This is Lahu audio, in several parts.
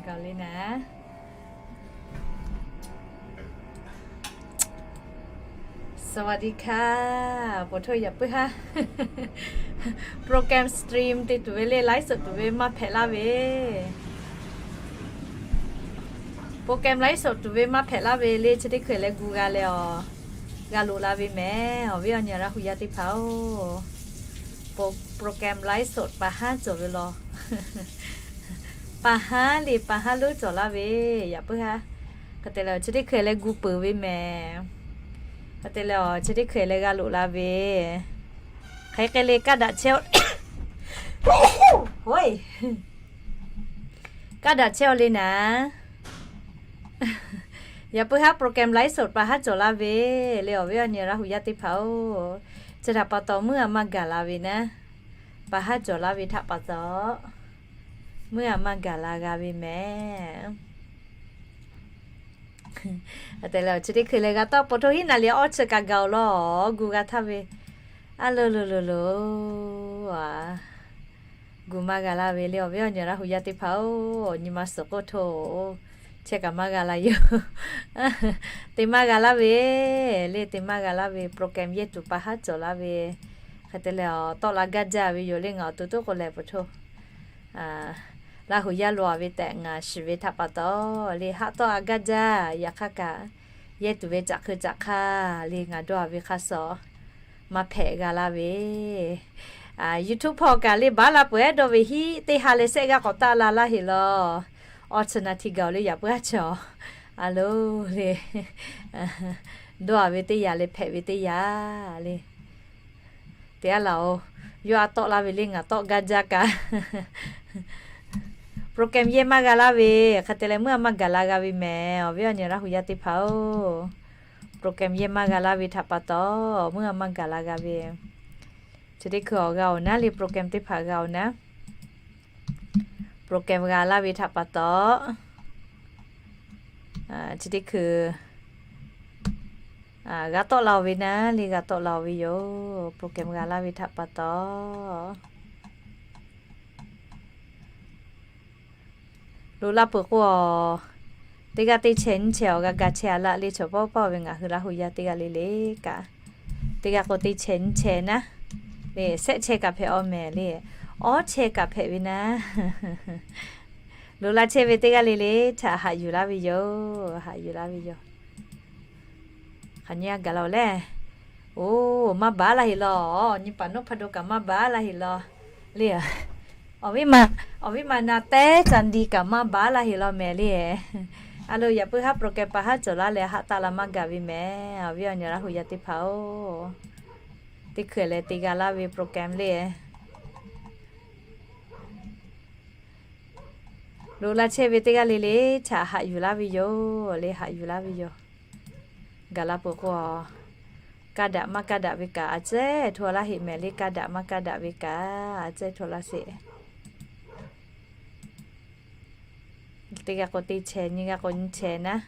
สวัสดีค่ะ po htoˇ yaꞈ puiˉ haˉ program stream te tuˬ ve le, live show tuˬ ve maˇ hpehꞈ laˇ ve. Program live show tuˬ ve maˇ hpehꞈ laˇ ve le, chi teˇ hkui leh gu g'a leh awˬ g'a loꞈ la ve mehˍ. Awˬ viˉ awˬ nyi Laˇ hu yaˇ teˇ hpaˍ-oˬ, program live show pa haˉ cawˬ ve law. Pa haˉ le, pa haˉ lonˉ cawˬ laˇ ve, yaꞈ puiˉ haˉ. Hk'e te leh chi teˇ hkui leh gu peuˬ ve mehˍ. Hk'e te leh awˬ chi teˇ hkui leh g'a loꞈ la ve. Hk'e hk'e le kaˇ daꞈ chehˇ-oˬ le naˍ. Yaꞈ puiˉ haˉ program live show pa haˉ cawˬ laˇ ve le, awˬ viˉ awˬ nyi Laˇ hu yaˇ teˇ hpaˍ-oˬ, chi htaꞈ pa taw meuˇ a maˇ gaˬ la ve naˉ, pa haˉ cawˬ laˇ ve htaꞈ pa taw meuˇ a maˇ gaˬ la g'a ve mehˍ. Hk'e te leh chi teˇ hkui leh g'a tawˆ po htoˇ hiˉ naˍ liꞈ awˇ chi kaꞈ gaˬ-oˬ law, gu g'a htaˇ ve. A lo lo lo lo, gu maˇ g'a laˇ ve le, awˬ viˉ awˬ nyi Laˇ hu yaˇ teˇ hpaˍ-oˬ, nyi ma suhˍ k'oˆ htoˇ, chehˇ kaꞈ maˇ g'a la yoˬ. Te maˇ g'a laˇ ve le, te maˇ g'a laˇ ve, program yehˇ tuˬ pa haˉ cawˬ laˇ ve. Hk'e te leh awˬ tawˆ la gaˇ jaˇ ve yoˬ le, ngaˬ awˬ to toˉ k'o leh po htoˇ Laˇ hu yaˇ lo a ve tehꞈ ngaˬ shiˍ ve htaꞈ pa taw le, haˆ tawˆ a gaˇ jaˇ. Yaꞈ hk'aˇ kaꞈ yehˇ tuˬ ve caꞈ hkui caꞈ hk'aˇ le, ngaˬ dawˇ a ve hk'aˇ suh maˇ hpehꞈ g'a laˇ ve. YouTube hpawˇ kaꞈ le baˉ la peuˬ ehˉ dawˇ ve hiˉ teˇ ha leh sehˆ g'aˇ k'awꞈ taˆ la laˇ heꞈ law. Awˇ chi naˍ htiꞈ gaˬ-oˬ le, yaꞈ puiˉ haˉ chi a lo le, dawˇ a ve teˇ yanˇ leh hpehꞈ ve teˇ yanˇ le. Te a laˬ-oˬ, yawˇ a tawˆ laˇ ve le, ngaˬ tawˆ gaˇ jaˇ kaꞈ. Program yehˇ maˇ g'a laˇ ve, hk'e te leh meuˇ a maˇ gaˬ la g'a ve mehˍ, awˬ viˉ awˬ nyi Laˇ hu yaˇ teˇ hpaˍ-oˬ. Program yehˇ maˇ g'a laˇ ve htaꞈ pa taw meuˇ a maˇ gaˬ la g'a ve. Chi teˇ hkui awˬ g'a-oˬ naˉ le, program teˇ hpaˍ g'a-oˬ naˉ. Program g'a laˇ ve htaꞈ pa taw, chi teˇ hkui g'a tawˆ la-oˬ ve naˉ le, g'a tawˆ la-oˬ ve yoˬ. Program g'a laˇ ve htaꞈ pa taw loꞈ la peuˬ k'o, teˇ g'aˇ teˇ chehˇ nyiˇ chehˇ awˬ g'a ga chehˇ a laˇ le, chaw pawˆ pawˆ ve ngaˬ hui Laˇ hu yaˇ teˇ g'aˇ le le kaꞈ, teˇ g'aˇ k'o teˇ chehˇ nyiˇ chehˇ naˉ le, sehˆ chehˇ kaꞈ hpehꞈ-oˬ mehˍ le, awˇ chehˇ kaꞈ hpehꞈ ve naˉ. Loꞈ la chehˇ ve teˇ g'aˇ le le htaꞈ haꞈ yuˬ laˇ ve yoˬ, haꞈ yuˬ laˇ ve yoˬ. Hk'aˬ nyi a gaˬ la-oˬ leh, oˬ, maˇ baˬ laˇ heꞈ law, nyi paˍ nawˉ hpa do kaꞈ maˇ baˬ laˇ heꞈ law le. Awˬ viˉ ma, awˬ viˉ ma na tehˉ ca di kaꞈ maˇ baˬ laˇ heꞈ law mehˍ le. A lo, yaꞈ puiˉ haˉ program pa haˉ cawˬ laˇ leh haˆ taˆ la maˇ gaˬ ve mehˍ, awˬ viˉ awˬ nyi Laˇ hu yaˇ teˇ hpaˍ-oˬ. Teˇ hkui leh te g'a laˇ ve program le. Loꞈ la chehˇ ve teˇ g'aˇ le le htaꞈ haꞈ yuˬ laˇ ve yoˬ le, haꞈ yuˬ laˇ ve yoˬ. Gaˬ la peuˬ k'o, kaˇ daꞈ maˇ kaˇ daꞈ ve kaꞈ a cehˇ hto laˇ heꞈ mehˍ le, kaˇ daꞈ maˇ kaˇ daꞈ ve kaꞈ a cehˇ hto laˇ sheˍ. Teˇ g'aˇ k'o teˇ chehˇ, nyiˇ g'aˇ k'o nyiˇ chehˇ naˉ.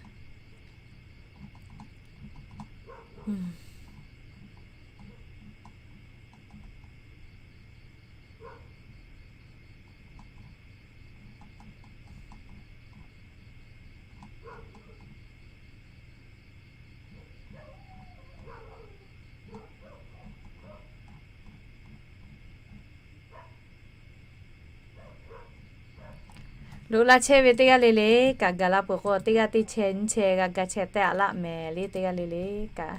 Loꞈ la chehˇ ve teˇ g'aˇ le le kaꞈ gaˬ la peuˬ k'o, teˇ g'aˇ teˇ chehˇ nyiˇ chehˇ g'a ga chehˇ tehꞈ a laˆ mehˍ le, teˇ g'aˇ le le kaꞈ.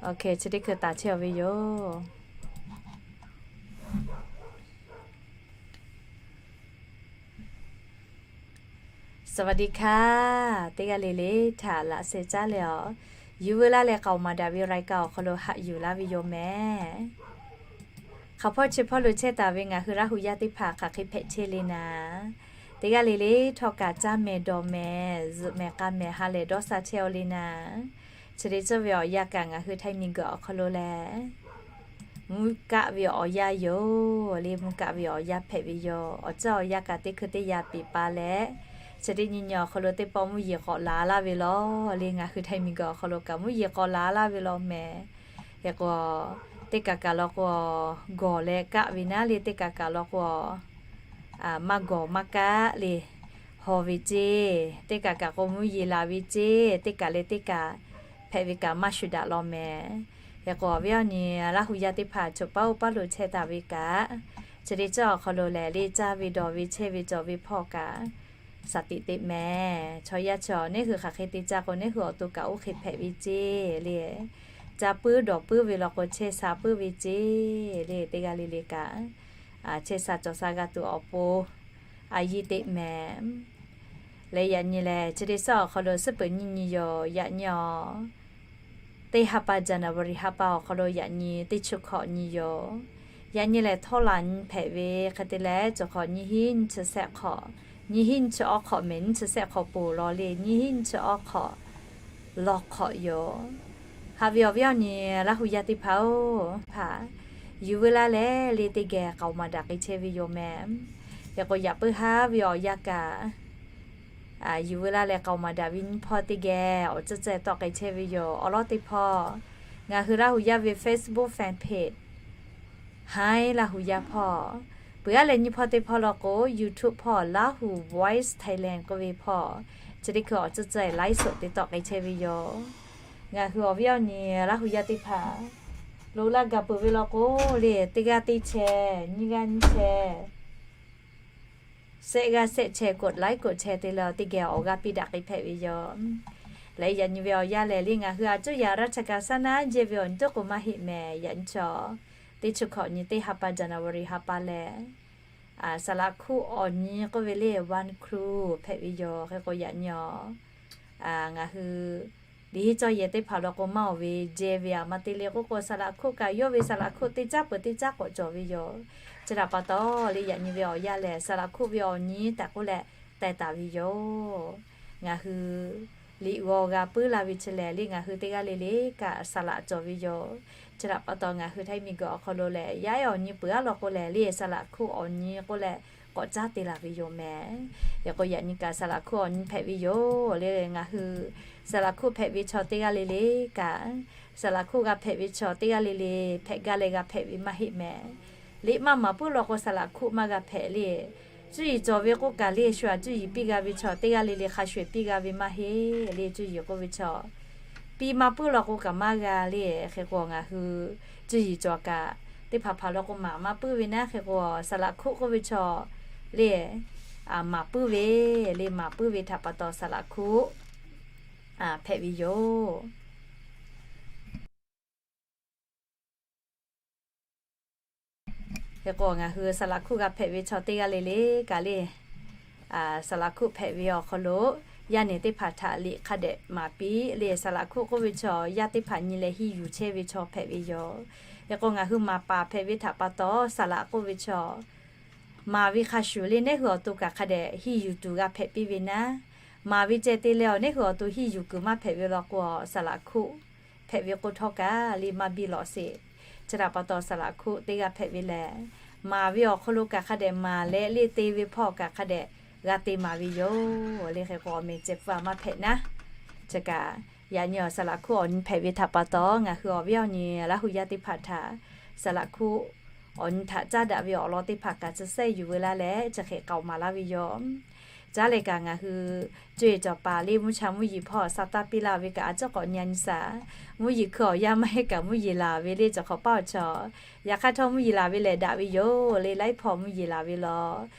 Awˬ hk'e chi teˇ hkui taˍ chehˇ-oˬ ve yoˬ. Saˍvaˍdiˍ hkaˇ, teˇ g'aˇ le le htaꞈ laꞈ sheh caˉ leh awˬ, yuˬ veu laˇ leh k'aoˍ maˍ daꞈ ve รายการ awˬ hk'aw lo haꞈ yuˬ laˇ ve yoˬ mehˍ. Hk'aˬ hpawˇ chi hpawˇ lo chehˇ taˍ ve ngaˬ hui Laˇ hu yaˇ teˇ hpaˍ hk'aˬ hk'e hpehꞈ chehˇ le naˍ, teˇ g'aˇ le le htawˇ kaꞈ caˇ mehˍ dawˬ mehˍ zuhꞈ mehˍ k'a mehˍ ha lehˬ dawˇ sha chehˇ-oˆ le naˍ. Chi hk'e cawˇ ve awˬ yanˇ kaꞈ ngaˬ hui Htaiˇ miˬguiˬ awˬ hk'aw lo leh mvuhˇ kaˆ ve awˬ yanˇ yoˬ le, mvuhˇ kaˆ ve awˬ yanˇ hpehꞈ ve yoˬ. Awˬ caˇ awˬ yanˇ kaꞈ teˇ hkui teˇ yanˇ piˍ pa leh, chi teˇ nyi nyi awˬ hk'aw lo teˇ pawˆ mvuhˇ yeˬ k'awꞈ la laˇ ve law le, ngaˬ hui Htaiˇ miˬguiˬ awˬ hk'aw lo kaꞈ mvuhˇ yeˬ k'awꞈ la laˇ ve law mehˍ. Hk'e k'o, teˇ kaꞈ kaꞈ law k'o, gawˬ leh kaˆ ve naˉ le, teˇ kaꞈ kaꞈ law k'o, maˇ gawˬ maˇ kaˆ le. haw ve ceˇ. Teˇ kaꞈ kaꞈ k'o mvuhˇ yeˬ laˬ ve ceˇ. Teˇ kaꞈ leh teˇ kaꞈ hpehꞈ ve kaꞈ maˇ shuˍ daꞈ law mehˍ. Hk'e k'o awˬ viˉ awˬ nyi Laˇ hu yaˇ teˇ hpaˍ choˬ paˉ oˇ paˉ lo chehˇ taˍ ve kaꞈ, chi teˇ ceuˬ awˬ hk'aw lo lehˬ, le caˇ ve dawˬ ve chehˇ ve cawˬ ve hpawˇ kaꞈ shaˍ tiꞈ teꞈ mehˍ. Chaw yaˇ chi neˇ hui hk'aˬ hk'e te caˇ k'o, neˇ hui awˬ to kaꞈ oˇ hk'e hpehꞈ ve ceˇ le. Caˇ puiˉ dawˬ puiˉ ve law k'o, chehˇ sha puiˉ ve ceˇ le. Teˇ g'aˇ le le kaꞈ chehˇ sha cawˬ sha g'a tuˬ awˬ pon a yiˇ teꞈ mehˍ. Leh yaꞈ nyi lehˬ, chi teˇ ceuˬ awˬ hk'aw lo suhˉ peuˬ nyiˇ nyi yoˬ. Yaꞈ nyi awˬ teˇ ha pa January ha pa awˬ hk'aw lo yaꞈ nyi teˇ chi hkawꞈ nyi yoˬ. Yaꞈ nyi lehˬ, htawˇ laˬ nyi hpehꞈ ve hk'e te leh, cawˬ hk'awꞈ nyiˇ hinˉ nyiˇ chi sehˆ hk'awꞈ, nyiˇ hinˉ nyiˇ chi awˇ hk'awꞈ mehˍ, nyiˇ chi sehˆ hk'awꞈ poˬ law le, nyiˇ hinˉ nyiˇ chi awˇ hk'awꞈ law hk'awꞈ yoˬ. Haꞈ ve awˬ viˉ awˬ nyi Laˇ hu yaˇ teˇ hpaˍ-oˬ, hpaˍ yuˬ veu laˇ leh le teˇ geh k'aoˍ maˍ daꞈ k'ai chehˇ ve yoˬ mehˍ. Hk'e k'o yaꞈ puiˉ haˉ ve awˬ yanˇ kaꞈ yuˬ veu laˇ leh k'aoˍ maˍ daꞈ ve nyiˇ hpawˇ teˇ geh awˬ ceuˬ ceuˬ tawˆ k'ai chehˇ ve yoˬ. Awˬ lawn teˇ hpawˇ ngaˬ hui Laˇ hu yaˇ ve Facebook fan page Hi Laˇ hu yaˇ hpawˇ, peuˬ aˉ leh nyiˇ hpawˇ teˇ hpawˇ law k'o, YouTube hpawˇ Laˇ hu Voice Thailand k'oˆ ve hpawˇ, chi teˇ hkui awˬ ceuˬ ceuˬ laiˉ soꞈ te tawˆ k'ai chehˇ ve yoˬ. Ngaˬ hui awˬ viˉ awˬ nyi Laˇ hu yaˇ teˇ hpaˍ loꞈ la gaˬ peuˬ ve law k'o le, teˇ g'aˇ teˇ chehˇ, nyiˇ g'aˇ nyiˇ chehˇ, sehˆ g'aˇ sehˆ chehˇ, กดไลค์ กดแชร์ te leh teˇ geh awˬ g'aˇ piˇ daꞈ k'ai hpehꞈ ve yoˬ. Leh yaꞈ nyi ve awˬ yanˇ lehˬ le, ngaˬ hui a cuˇ yaꞈ raˇ cha kaꞈ saˉ naˉ jehˇ ve awˬ nyi teˇ k'o maˇ heˆ mehˍ. Yaꞈ nyi chaw teˇ chi hkawꞈ nyi teˇ ha pa January ha pa lehˬ, saˍ laꞈ hkuˆ awˬ nyi k'oˆ ve le, one crore hpehꞈ ve yoˬ. Hk'e k'o yaꞈ nyi awˬ ngaˬ hui liꞈ henˇ cawˇ yehˬ teˇ hpaˍ law k'o maˇ oˬ ve jehˇ ve aꞈ maˇ te le k'oˆ k'o, saˍ laꞈ hkuˆ kaꞈ yawˇ ve saˍ laꞈ hkuˆ teˇ caˉ peuˬ teˇ caˉ k'awꞈ cawˬ ve yoˬ. Chi htaꞈ pa taw le, yaꞈ nyi ve awˬ yanˇ lehˬ, saˍ laꞈ hkuˆ ve awˬ nyi tehꞈ k'oˆ leh teh taˍ ve yoˬ. Ngaˬ hui liꞈ g'aw g'a puiˉ la ve chi lehˬ le, ngaˬ hui teˇ g'aˇ le le kaꞈ saˍ laꞈ cawˬ ve yoˬ. Chi htaꞈ pa taw ngaˬ hui Htaiˇ miˬguiˬ awˬ hk'aw lo lehˬ, yaˇ ehˉ awˬ nyi peuˬ aˉ law k'o lehˬ le, saˍ laꞈ hkuˆ awˬ nyi k'oˆ leh k'awꞈ caˉ te laˬ ve yoˬ mehˍ. Hk'e k'o yaꞈ nyi kaꞈ saˍ laꞈ hkuˆ awˬ nyi hpehꞈ ve yoˬ le. Ngaˬ hui saˍ laꞈ hkuˆ hpehꞈ ve chaw teˇ g'aˇ le le kaꞈ, saˍ laꞈ hkuˆ g'a hpehꞈ ve chaw teˇ g'aˇ le le hpehꞈ gaˇ leh g'a hpehꞈ ve maˇ heˆ mehˍ. Liꞈ maˇ maˍ puiˉ law k'o, saˍ laꞈ hkuˆ maˇ g'a hpehꞈ le. Cuˇ yiˍ cawˬ ve k'oˆ kaꞈ le, shu aꞈ cuˇ yiˍ piˇ g'a ve chaw teˇ g'aˇ le le hk'a shuˍ piˇ g'a ve maˇ heˆ le. Cuˇ yiˍ k'oˆ ve chaw piˇ maˇ puiˉ law k'o kaꞈ maˇ g'a le. Hk'e k'o ngaˬ hui cuˇ yiˍ cawˬ kaꞈ, teˇ hpaˍ hpaˍ law k'o maˍ maˇ puiˉ ve naˉ. Hk'e k'o saˍ laꞈ hkuˆ k'oˆ ve chaw le, maˍ puiˉ ve le. Maˍ puiˉ ve htaꞈ pa taw saˍ laꞈ hkuˆ hpehꞈ ve yoˬ. Hk'e k'o ngaˬ hui saˍ laꞈ hkuˆ g'a hpehꞈ ve chaw teˇ g'aˇ le le kaꞈ le, saˍ laꞈ hkuˆ hpehꞈ ve awˬ hk'aw lo yaˇ nehˬ teˇ hpaˍ htaꞈ liꞈ hk'a dehꞈ maˍ piˇ le. Saˍ laꞈ hkuˆ k'oˆ ve chaw yaˇ teˇ hpaˍ nyi leh henˇ yuˬ chehˇ ve chaw hpehꞈ ve yoˬ. Hk'e k'o ngaˬ hui maˍ paˍ hpehꞈ ve htaꞈ pa taw, saˍ laꞈ k'oˆ ve chaw maˍ ve hk'a shuˍ le, neˇ hui awˬ to kaꞈ hk'a dehꞈ henˇ yuˬ tuˬ g'a hpehꞈ piˇ ve naˉ. Maˍ ve ceh te leh awˬ neˇ hui awˬ to henˇ yuˬ kuiˬ maˇ hpehꞈ ve law k'o, saˍ laꞈ hkuˆ hpehꞈ ve k'o htawˇ kaꞈ le maˇ biˇ lawꞈ sheˍ. Chi htaꞈ pa taw saˍ laꞈ hkuˆ teˇ g'aˇ hpehꞈ ve lehˬ, maˍ ve awˬ hk'aw lo kaꞈ hk'a dehꞈ maˍ leh le te ve hpawˇ kaꞈ hk'a dehꞈ g'a te maˍ ve yoˬ le. Hk'e k'o awˬ meh ceh pfuhˇ a maˇ hpehꞈ naˉ. Chi kaꞈ yaꞈ nyi awˬ saˍ laꞈ hkuˆ awˬ nyi hpehꞈ ve htaꞈ pa taw, ngaˬ hui awˬ viˉ awˬ nyi Laˇ hu yaˇ teˇ hpaˍ htaꞈ saˍ laꞈ hkuˆ awˬ nyi htaꞈ caˉ daꞈ ve awˬ lawn teˇ hpaˍ kaꞈ chi sehˉ yuˬ veu laˇ leh chi hk'e k'aoˍ maˍ laˇ ve yoˬ. Caˉ leh kaꞈ ngaˬ hui co-e cawˬ paˍ le mvuhˇ cha mvuhˇ yeˬ hpawˇ sa taˇ piˇ laˇ ve kaꞈ a ciˉ k'awꞈ nyi a nyi shaˍ. Mvuhˇ yeˬ hkui awˬ yanˇ maˇ heˆ kaꞈ mvuhˇ yeˬ laˬ ve le cawˬ hk'awꞈ paˉ awˬ chaw, yaꞈ hk'aˇ htawˇ mvuhˇ yeˬ laˬ ve lehˬ daꞈ ve yoˬ le. Laiˉ hpawˇ mvuhˇ yeˬ laˬ ve law.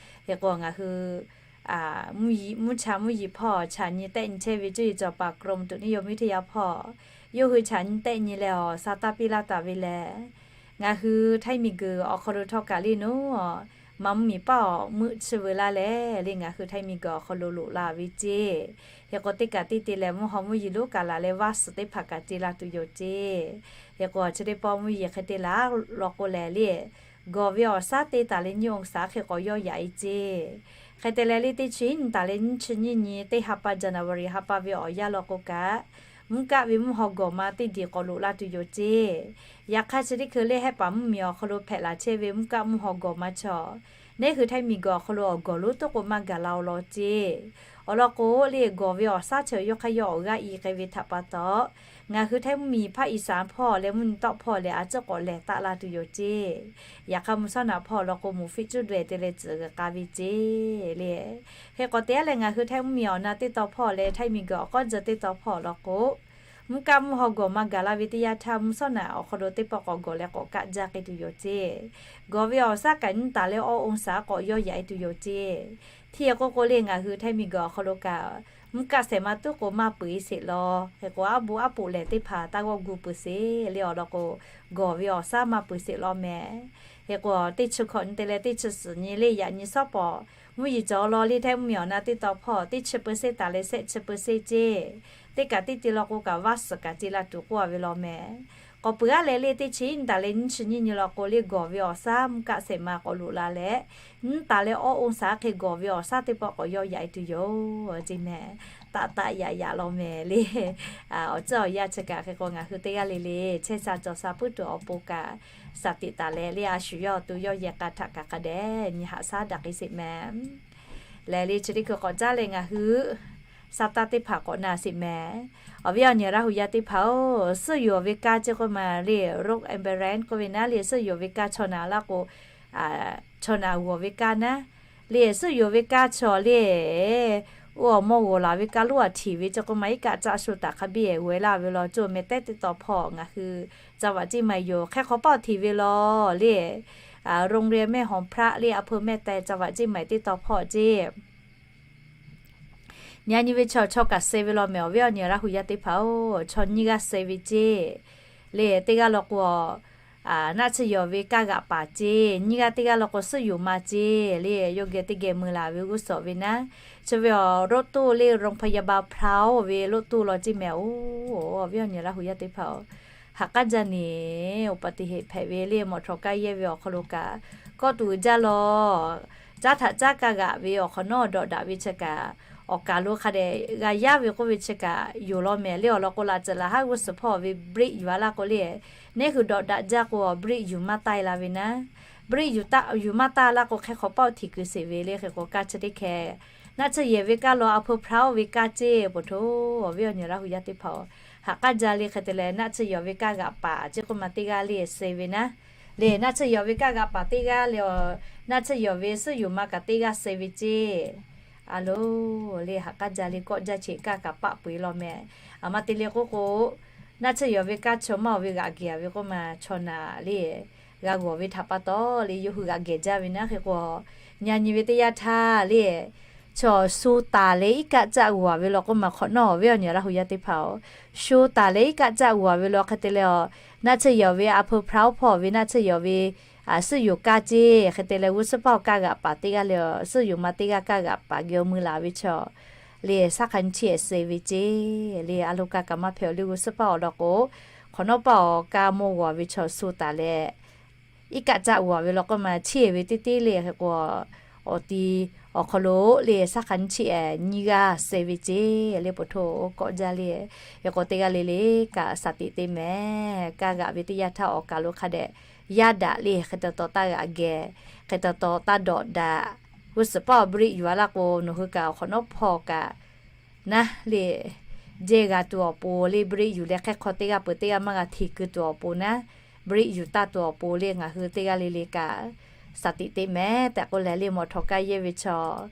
Hk'e k'o ngaˬ hui mvuhˇ yeˬ, mvuhˇ cha mvuhˇ yeˬ hpawˇ chaꞈ nyi tehˆ nyi chehˇ ve co-e cawˬ paˍ กรมอุตุนิยมวิทยา hpawˇ yawˇ hui chaꞈ nyi tehˆ nyi leh awˬ sa taˇ piˇ laˇ taˍ ve lehˬ, ngaˬ hui Htaiˇ miˬguiˬ awˬ hk'aw lo htawˇ kaꞈ le naˉ, maˇ mvuhˇ miˬ paˆ awˬ meuˆ chi veu laˇ leh le ngaˬ hui Htaiˇ miˬguiˬ awˬ hk'aw lo loꞈ la ve ceˇ. Hk'e k'o teˇ kaꞈ teˇ te leh mvuhˇ haw mvuhˇ yeˬ lonˉ kaꞈ laˬ leh vaˇ suhˍ teˇ hpaˍ kaꞈ te la tuˬ yoˬ ceˇ. Hk'e k'o chi teˇ pawˆ mvuhˇ yeˬ hk'e te laˬ law k'o lehˬ le, gawˬ ve awˬ shaˉ teˇ taˍ leh nyiˇ องศา hk'e k'awꞈ yawˇ yaꞈ e ceˇ. Hk'e te leh le teˇ chi nyiˇ taˍ leh nyiˇ chi nyiˇ nyi teˇ ha pa January ha pa ve awˬ yanˇ law k'o kaꞈ, mvuhˇ kaˆ ve mvuhˇ haw gawˬ ma teˇ diˬ k'awꞈ loꞈ la tuˬ yoˬ ceˇ. Yaꞈ hk'aˇ chi teˇ hkui le hehˆ paˍ mvuhˇ miˬ awˬ hk'aw lo hpehꞈ laˬ chehˇ ve mvuhˇ kaˆ mvuhˇ haw gawˬ ma chaw, neˇ hui Htaiˇ miˬguiˬ awˬ hk'aw lo awˬ gawˬ lonˉ toˉ k'o maˇ gaˬ la-o law ceˇ. Awˬ lawn k'o le, gawˬ ve awˬ shaˉ chi yawˇ hk'aˇ yawˇ awˬ g'aˇ i k'ai ve htaꞈ pa taw, Ngaˬ hui Htaiˇ mvuhˇmiˬ hpaˇ Iˉsaˍ hpawˇ leh mvuhˇ nyi tawˆ hpawˇ leh a ciˉ k'awꞈ lehˬ taˆ la tuˬ yoˬ ceˇ. Yaꞈ hk'aˇ mvuhˇ shawˉ naꞈ hpawˇ law k'o, moˍ fiˆ cuˉ daweh te leh tcuhˍ g'a k'a ve ceˇ le. Hk'e k'awꞈ te a leh, ngaˬ hui Htaiˇ mvuhˇmiˬ awˬ na teˇ taw hpawˇ leh Htaiˇ miˬguiˬ awˬ k'awˉ dzuh teˇ taw hpawˇ law k'o, mvuhˇ kaˆ mvuhˇ haw gawˬ maˇ gaˬ la ve teˇ yanˇ htaˇ, mvuhˇ shawˉ naꞈ awˬ hk'aw lo teˇ pawˆ k'awꞈ gawˬ leh k'awꞈ kaˆ jaˇ k'ai tuˬ yoˬ ceˇ. Gawˬ ve awˬ shaˉ kaꞈ nyiˇ taˍ leh awˇ องศา k'awꞈ yawˇ yaꞈ e tuˬ yoˬ ceˇ. Hteˇ k'oˆ k'o le, ngaˬ hui Htaiˇ miˬguiˬ awˬ hk'aw lo kaꞈ mvuhˇ kaˆ shehˍ ma tuˉ k'o maˇ peuˬ e sheˍ law. Hk'e k'o, aˉ bo aˉ poꞈ lehˬ teˇ hpaˍ taˇ g'awˇ gu peuˬ sheˍ le awˬ lawn k'o, gawˬ ve awˬ shaˉ maˇ peuˬ sheˍ law mehˍ. Hk'e k'o, teˇ chi hkawꞈ nyi te leh teˇ chi suhˍ nyi le yaꞈ nyi shawˉ pawˍ mvuhˇ yeˬ cawˬ law le, Htaiˇ mvuhˇmiˬ awˬ na teˇ taw hpawˇ teˇ chi เปอร์เซ็นต์ taˍ leh shehˆ chi เปอร์เซ็นต์ ceˇ. Teˇ kaꞈ teˇ te law k'o kaꞈ vaˇ suhˍ kaꞈ ce la tuˬ k'oˆ a ve law mehˍ. K'awꞈ peuˬ a leh le, teˇ chi nyiˇ taˍ leh nyiˇ chi nyiˇ nyi law k'o le, gawˬ ve awˬ shaˉ mvuhˇ kaˆ shehˍ ma k'awꞈ loꞈ la leh, nyiˇ taˍ leh awˇ องศา hk'e gawˬ ve awˬ shaˉ teˇ pawˆ k'awꞈ yawˇ yaꞈ e tuˬ yoˬ ceˇ mehˍ. Taˆ taˆ yaꞈ yaꞈ law mehˍ le. Awˬ ceuˬ awˬ yanˇ chi kaꞈ hk'e k'o, ngaˬ hui teˇ g'aˇ le le chehˇ sha cawˬ sha puiˉ tuˬ awˬ pon kaꞈ shaˍ tiꞈ taˍ leh le, a shu yawˇ awˬ to yawˇ yehˬ k'a htaꞈ kaꞈ hk'a dehꞈ nyi haꞈ shaˉ daꞈ k'ai sheˍ mehˍ. Lehˬ le, chi teˇ hkui k'awꞈ caˉ leh ngaˬ hui sa taˇ teˇ hpaˍ k'awꞈ na sheˍ mehˍ. Awˬ viˉ awˬ nyi Laˇ hu yaˇ teˇ hpaˍ-oˬ, suhˉ yoˬ ve kaˇ ceˇ k'oˆ ma le, rogue ambient k'oˆ ve naˉ le, suhˉ yoˬ ve kaˇ chaw naꞈ laˇ k'o, chaw naꞈ g'awˬ ve kaˇ naˉ le, suhˉ yoˬ ve kaˇ chaw le, oˇ awˬ mawˇ g'awˬ laˬ ve kaˇ lonˉ a htiꞈ ve ceˇ k'oˆ ma, iˉ kaˆ caˆ sho taˍ hk'a biˇ e g'awˬ e laˇ ve law, co mehˍ tehˉ teˇ taw hpawˇ ngaˬ hui จังหวัดเชียงใหม่ yoˬ. Hk'e hk'awꞈ pawˆ htiꞈ ve law le, โรงเรียนแม่หอมพระ le, a hpu mehˆ teh จังหวัดเชียงใหม่ teˇ taw hpawˇ ceˇ. Nyi a nyi ve chaw chaw kaꞈ suh ve law mehˍ. Awˬ viˉ awˬ nyi Laˇ hu yaˇ teˇ hpaˍ-oˬ, chaw nyiˇ g'aˇ suh ve ceˇ. Le teˇ g'aˇ law k'o, naˆ tsuhˇ yawˬ ve kaˇ g'aꞈ paˍ ceˇ. Nyiˇ g'aˇ teˇ g'aˇ law k'o suhˉ yoˬ ma ceˇ. Le yawˇ geh teˇ geh mui laˬ ve g'uˇ suhˍ ve naˉ, chi ve awˬ รถตู้ le, โรงพยาบาลพร้าว ve รถตู้ law ceˇ mehˍ-oˬ. Awˬ viˉ awˬ nyi Laˇ hu yaˇ teˇ hpaˍ-oˬ, haꞈ k'aˉ jaˇ neˍ, อุบัติเหตุ hpehꞈ ve le, mawꞈ htawnˍ kaˇ yehˇ ve awˬ hk'aw lo kaꞈ kawˆ tuˬ uiˍ jaˇ law. Caˉ htaꞈ caˉ kaˇ g'aꞈ ve awˬ hk'awꞈ nawˉ dawꞈ daꞈ ve chi kaꞈ, awˬ kaˍ lo hk'a dehꞈ g'a yaˇ ve k'oˆ ve chi kaꞈ yoˬ law mehˍ. Le awˬ lawn k'o, laꞈ ceuˬ laˬ haˉ g'uˇ suhˍ hpawˇ ve brake yuˬ a laˇ k'o le, neˉ hui dawꞈ daꞈ jaˇ k'o, brake yuˬ maˇ taˇ e la ve naˉ, brake yuˬ taˇ yuˬ maˇ taˇ laˇ k'o, hk'e hk'awꞈ pawˆ htiꞈ kuiˬ sheˍ ve le. Hk'e k'o, kaˇ chi teˇ hkeh naˆ tsuhˇ yehˬ ve kaˇ law, a hpu hpraˇ oˇ ve kaˇ ceˇ. Poˬ htoˇ, awˬ viˉ awˬ nyi Laˇ hu yaˇ teˇ hpaˍ-oˬ, haꞈ k'aˉ jaˇ le. Hk'e te leh, naˆ tsuhˇ yawˬ ve kaˇ g'aꞈ paˍ ceˇ k'oˆ ma teˇ g'aˇ le suh ve naˉ, le naˆ tsuhˇ yawˬ ve kaˇ g'aꞈ paˍ teˇ g'aˇ le, naˆ tsuhˇ yawˬ ve suhˉ yoˬ ma kaꞈ teˇ g'aˇ suh ve ceˇ. A lo, le haꞈ k'aˉ jaˇ le, kawˆ jaˇ che kaˇ kaꞈ paˆ peu e law mehˍ. A ma te le k'oˆ k'o, naˆ tsuhˇ yawˬ ve kaˇ chaw maˇ oˬ ve g'aꞈ gehˬ ve k'oˆ ma, chaw naꞈ le g'a g'awˬ ve htaꞈ pa taw le, yawˇ hui g'aꞈ gehˬ jaˇ ve naˉ. Hk'e k'o, nyi a nyi ve teˇ yanˇ htaˇ le, chaw sho taˍ leh iˉ kaˆ caˆ g'awˬ ve law k'oˆ ma hk'awꞈ nawˉ, awˬ viˉ awˬ nyi Laˇ hu yaˇ teˇ hpaˍ-oˬ, sho taˍ leh iˉ kaˆ caˆ g'awˬ ve law. Hk'e te leh, naˆ tsuhˇ yawˬ ve a pu hpraˇ oˇ hpawˇ ve naˆ tsuhˇ yawˬ ve suhˉ yoˬ kaˇ ceˇ. Hk'e te leh, g'uˇ suhˉ paˇ awˬ kaˇ g'aꞈ paˍ teˇ g'aˇ le, suhˉ yoˬ ma teˇ g'aˇ kaˇ g'aꞈ paˍ geh mui laˬ ve chaw le, shaˉ hk'a nyi chiˇ ehˍ suh ve ceˇ. Le a lo kaˇ kaꞈ maˇ hpehꞈ-oˬ le, g'uˇ suhˉ paˇ awˬ lawn k'o, hk'awꞈ nawˉ paˇ awˬ kaˇ mawˇ g'awˬ ve chaw sho taˍ leh iˉ kaˆ caˆ g'awˬ ve law k'oˆ ma, chiˇ ehˍ ve teˇ teˇ le. Hk'e k'o, awˬ ti awˬ hk'aw lo le shaˉ hk'a nyi chiˇ ehˍ nyiˇ g'aˇ suh ve ceˇ. Le poˬ htoˇ kawˆ jaˇ le. Hk'e k'o, teˇ g'aˇ le le kaꞈ shaˍ tiꞈ te mehˍ. Kaˇ g'aꞈ ve teˇ yanˇ htaˇ awˬ kaˍ lo hk'a dehꞈ yaˇ daꞈ le, hk'e taw taw taˇ g'aꞈ gehˬ, hk'e taw taw taˇ dawꞈ daꞈ. G'uˇ suhˍ paˇ awˬ brake yuˬ a laˇ k'o, nawˬ hui kaꞈ awˬ hk'awꞈ nawˉ hpawˇ kaꞈ naˉ le, jehˇ g'a tuˬ awˬ pon le, brake yuˬ leh hk'e hk'aw teˇ g'aˇ peuˬ teˇ g'aˇ maˇ g'a hteꞈ keu tuˬ awˬ pon naˉ, brake yuˬ taˇ tuˬ awˬ pon le, ngaˬ hui teˇ g'aˇ le le kaꞈ shaˍ tiꞈ te mehˍ tehꞈ k'oˆ leh le, mawꞈ htawꞈ kaˇ yehˇ ve chaw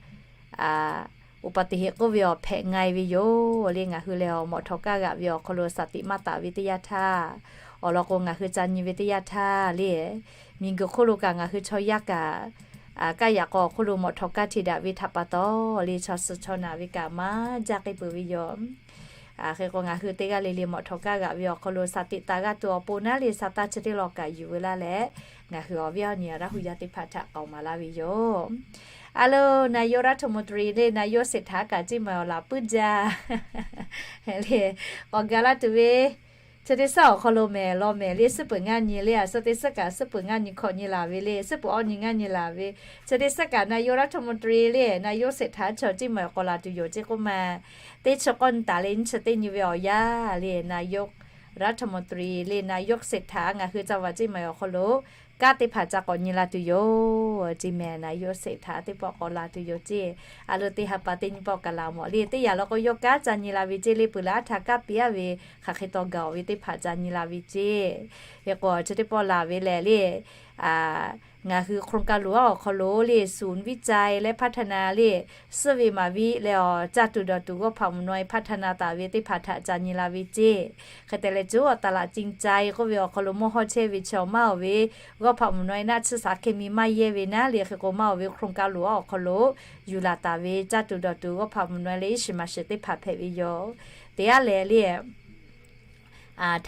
อุบัติเหตุ k'oˆ ve awˬ hpehꞈ nga e ve yoˬ le. Ngaˬ hui lehˬ, mawꞈ htawꞈ kaˇ g'aꞈ ve awˬ hk'aw lo shaˍ tiꞈ maˇ taˍ ve teˇ yanˇ htaˇ, awˬ lawn k'o, ngaˬ hui ca nyi ve teˇ yanˇ htaˇ le, miˬguiˬ hk'oˆ lo kaꞈ ngaˬ hui chaw yaˇ kaꞈ kaˇ yaꞈ k'aw awˬ hk'oˆ lo mawꞈ htawꞈ kaˇ hteꞈ daꞈ ve htaꞈ pa taw le, chaw suh chaw naˬ ve kaꞈ maˇ jaˇ k'ai peuˬ ve yoˬ. Hk'e k'o, ngaˬ hui teˇ g'aˇ le le mawꞈ htawꞈ kaˇ g'aꞈ ve awˬ hk'aw lo shaˍ tiꞈ taˍ g'a tuˬ awˬ pon naˉ le, sa taˇ chi teˇ law kaꞈ yuˬ veu laˇ leh, ngaˬ hui awˬ viˉ awˬ nyi Laˇ hu yaˇ teˇ hpaˍ htaꞈ k'aoˍ maˍ laˇ ve yoˬ. A lo, นายกรัฐมนตรี le, นายกเศรษฐา kaꞈ ceˇ maˬ awˬ laˬ puiˉ jaˇ le, k'awꞈ gaˬ laˇ tuˬ ve chi teˇ suhˉ awˬ hk'aw lo mehˍ law mehˍ le, suhˉ peuˬ ngaˇ nyi le, a suhˉ teˇ suhˉ kaꞈ suhˉ peuˬ ngaˇ nyi hkawꞈ nyi laˬ ve le, suhˉ peuˬ awˇ nyi ngaˇ nyi laˬ ve, chi teˇ suhˉ kaꞈ นายกรัฐมนตรี le, นายกเศรษฐา chaw ceˇ maˬ awˬ k'awꞈ laˬ tuˬ yoˬ ceˇ k'oˆ ma, teˇ chi k'awˇ nyi taˍ leh nyiˇ chi teˇ nyi ve awˬ yanˇ le, นายกรัฐมนตรี le, นายกเศรษฐา ngaˬ hui จังหวัดเชียงใหม่ awˬ hk'aw lo kanˉ teˇ hpaˍ ca k'awꞈ nyi la tuˬ yoˬ ceˇ mehˍ. นายก เศรษฐา teˇ pawˆ k'awꞈ la tuˬ yoˬ ceˇ. A lo teˇ ha pa teˇ nyi pawˆ kaꞈ la mawˬ le, teˇ yanˇ law k'o yawˇ kanˉ ca nyi la ve ceˇ le, peuˬ leh aˉ htaꞈ kanˉ piˇ-a ve hk'aˬ hk'e taw gaˬ-oˬ ve teˇ hpaˍ ca nyi la ve ceˇ. Hk'e k'o chi teˇ pawˆ la ve lehˬ le, ngaˬ hui โครงการหลวง awˬ hk'aw lo le ศูนย์วิจัยและพัฒนา le, suhˉ ve maˍ viˆ leh awˬ caˇ tuˬ dawˬ tuˬ g'awˇ hpaꞈ mvuhˬ naweh พัฒนา taˍ ve teˇ hpaˍ htaꞈ ca nyi la ve ceˇ. Hk'e te leh coˉ awˬ ตลาดจริงใจ k'oˆ ve awˬ hk'aw lo mawˇ hawˇ chehˇ ve chaw maˇ-oˬ ve g'awˇ hpaꞈ mvuhˬ naweh naˆ tsuhˇ shaˍ hkeh mi maˇ yehˇ ve naˉ le, hk'e k'o maˇ-oˬ ve โครงการหลวง awˬ hk'aw lo yuˬ laˬ taˍ ve caˇ tuˬ dawˬ tuˬ g'awˇ hpaꞈ mvuhˬ naweh leh iˉ shiˍ maˍ shiˍ teˇ hpaˍ hpehꞈ ve yoˬ. Teˇ g'aˇ lehˬ le,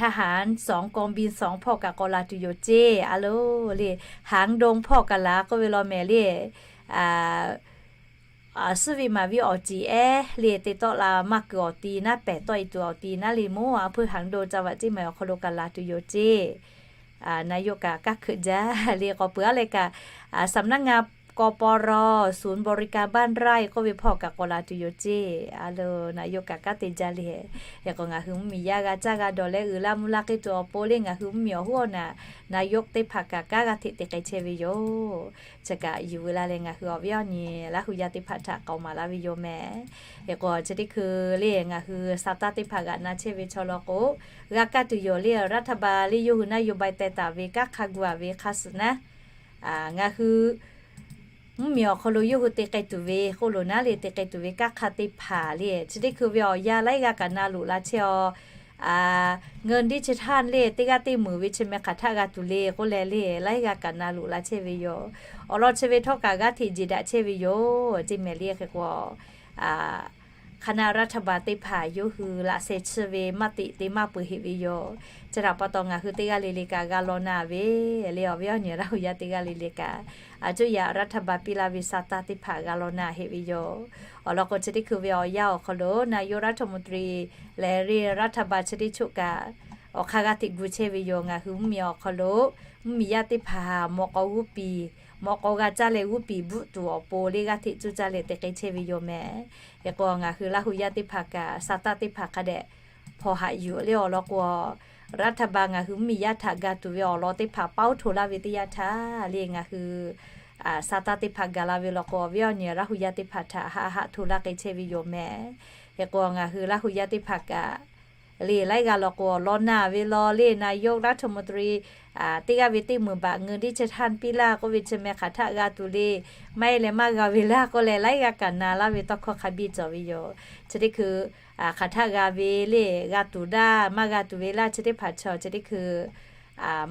ทหารสอง กองบินสอง hpawˇ kaꞈ k'awꞈ la tuˬ yoˬ ceˇ. A lo le, หางดง hpawˇ kaꞈ la k'oˆ ve law mehˍ le, suhˉ ve maˍ viˆ awˬ ciˍ ehˉ le te tawˆ la maˇ kuiˬ awˬ ti naˉ pehˍ tawˆ e tuˬ awˬ ti naˉ le, moˉ a hpuiˇ หางดง จังหวัดเชียงใหม่ awˬ hk'aw lo kaꞈ la tuˬ yoˬ ceˇ. นายก kaꞈ kanˉ hkeuꞈ jaˇ le k'awꞈ peuˬ-a leh kaꞈ, สำนักงาน กปร ศูนย์บริการบ้านไร่ k'oˆ ve hpawˇ kaꞈ k'awꞈ la tuˬ yoˬ ceˇ. A lo, นายก kaꞈ kanˉ te jaˇ le. Hk'e k'o ngaˬ hui mvuhˇmiˬ yaˇ g'a caˇ g'a dawˬ leh uiˍ la mvuh la k'ai tuˬ awˬ pon le ngaˬ hui mvuhˇmiˬ awˬ hoˉ awˬ naꞈ นายก teˇ hpaˍ kaꞈ kanˉ g'a hteꞈ te k'ai chehˇ ve yoˬ. Chi kaꞈ yuˬ veu la leh ngaˬ hui awˬ viˉ awˬ nyi Laˇ hu yaˇ teˇ hpaˍ htaꞈ k'awꞈ maˍ laˇ ve yoˬ mehˍ. Hk'e k'o chi teˇ hkui le ngaˬ hui sa taˇ teˇ hpaˍ g'aꞈ na chehˇ ve chaw law k'o, g'a kaˇ tuˬ yoˬ le, รัฐบาล le yawˇ hui นโยบาย teh taˍ ve kanˉ hk'a gu-a ve hk'a suhˍ naˉ, ngaˬ hui mvuhˇmiˬ awˬ hk'aw lo yawˇ hui te k'ai tuˬ ve k'oˆ lo naˉ le, te k'ai tuˬ ve kanˉ hk'a teˇ hpaˍ le chi teˇ hkui ve awˬ yanˇ laiˉ g'aˇ kaꞈ na loꞈ la chehˇ-a. Ngaˬ diˇ chi htaˇ le teˇ g'aˇ teˇ meunˍ ve chi meh hk'aˬ htaˆ g'a tuˬ le k'oˆ leh le, laiˉ g'aˇ kaꞈ na loꞈ la chehˇ ve yoˬ. Awˬ lawn chi ve htawˇ kaꞈ g'aˇ hteꞈ jeˬ daꞈ chehˇ ve yoˬ ceˇ mehˍ le. Hk'e k'o คณะรัฐบาล teˇ hpaˍ yawˇ hui laꞈ sheh chiˇ ve maˇ teꞈ te maˇ peuˬ heꞈ ve yoˬ. Chi htaꞈ pa taw ngaˬ hui teˇ g'aˇ le le kaꞈ g'a law na ve le, awˬ viˉ awˬ nyi Laˇ hu yaˇ teˇ g'aˇ le le kaꞈ, a coˇ yaꞈ รัฐบาล piˇ laˇ ve sa taˇ teˇ hpaˍ g'a law na heꞈ ve yoˬ. Awˬ lawn k'o chi teˇ hkui ve awˬ yanˇ awˬ hk'aw lo นายกรัฐมนตรี leh le รัฐบาล chi teˇ choˆ kaꞈ awˬ hk'aˇ g'aˇ hteꞈ gu chehˇ ve yoˬ. Ngaˬ hui mvuhˇmiˬ awˬ hk'aw lo mvuhˇmiˬ yaˇ teˇ hpaˍ mawꞈ k'aw g'uˇ piˍ, mawꞈ k'aw g'a caˇ leh g'uˇ piˍ bvuhˆ tuˬ awˬ pon le g'aˇ hteꞈ cuˇ caˇ leh te k'ai chehˇ ve yoˬ mehˍ. Hk'e k'o ngaˬ hui Laˇ hu yaˇ teˇ hpaˍ kaꞈ sa taˇ teˇ hpaˍ hk'a dehꞈ hpawnˬ haꞈ yuˬ le awˬ lawn k'o, รัฐบาล ngaˬ hui mvuhˇmiˬ yaˇ htaꞈ ga tuˬ ve awˬ lawn teˇ hpaˍ paoˉ hto laˇ ve teˇ yanˇ htaˇ le ngaˬ hui sa taˇ teˇ hpaˍ gaˬ la ve law k'o, awˬ viˉ awˬ nyi Laˇ hu yaˇ teˇ hpaˍ htaꞈ haꞈ haꞈ hto laˇ k'ai chehˇ ve yoˬ mehˍ. Hk'e k'o ngaˬ hui Laˇ hu yaˇ teˇ hpaˍ kaꞈ le laiˉ g'aˇ law k'o law na ve law le, นายกรัฐมนตรี teˇ g'aˇ ve teˇ meunˍ baꞈ เงินดิจิทัล piˇ laˇ k'oˆ ve chi meh hk'aˬ htaˆ g'a tuˬ le, maˇ heˆ leh maˇ g'a ve laˇ k'oˆ leh laiˉ g'aˇ kaꞈ na laˇ ve tawˇ hkawˇ hk'a biˇ cawˬ ve yoˬ. Chi teˇ hkui hk'aˬ htaˆ g'a ve le, g'a tuˬ daˇ maˇ g'a tuˬ ve laˇ chi teˇ hpaˍ chaw chi teˇ hkui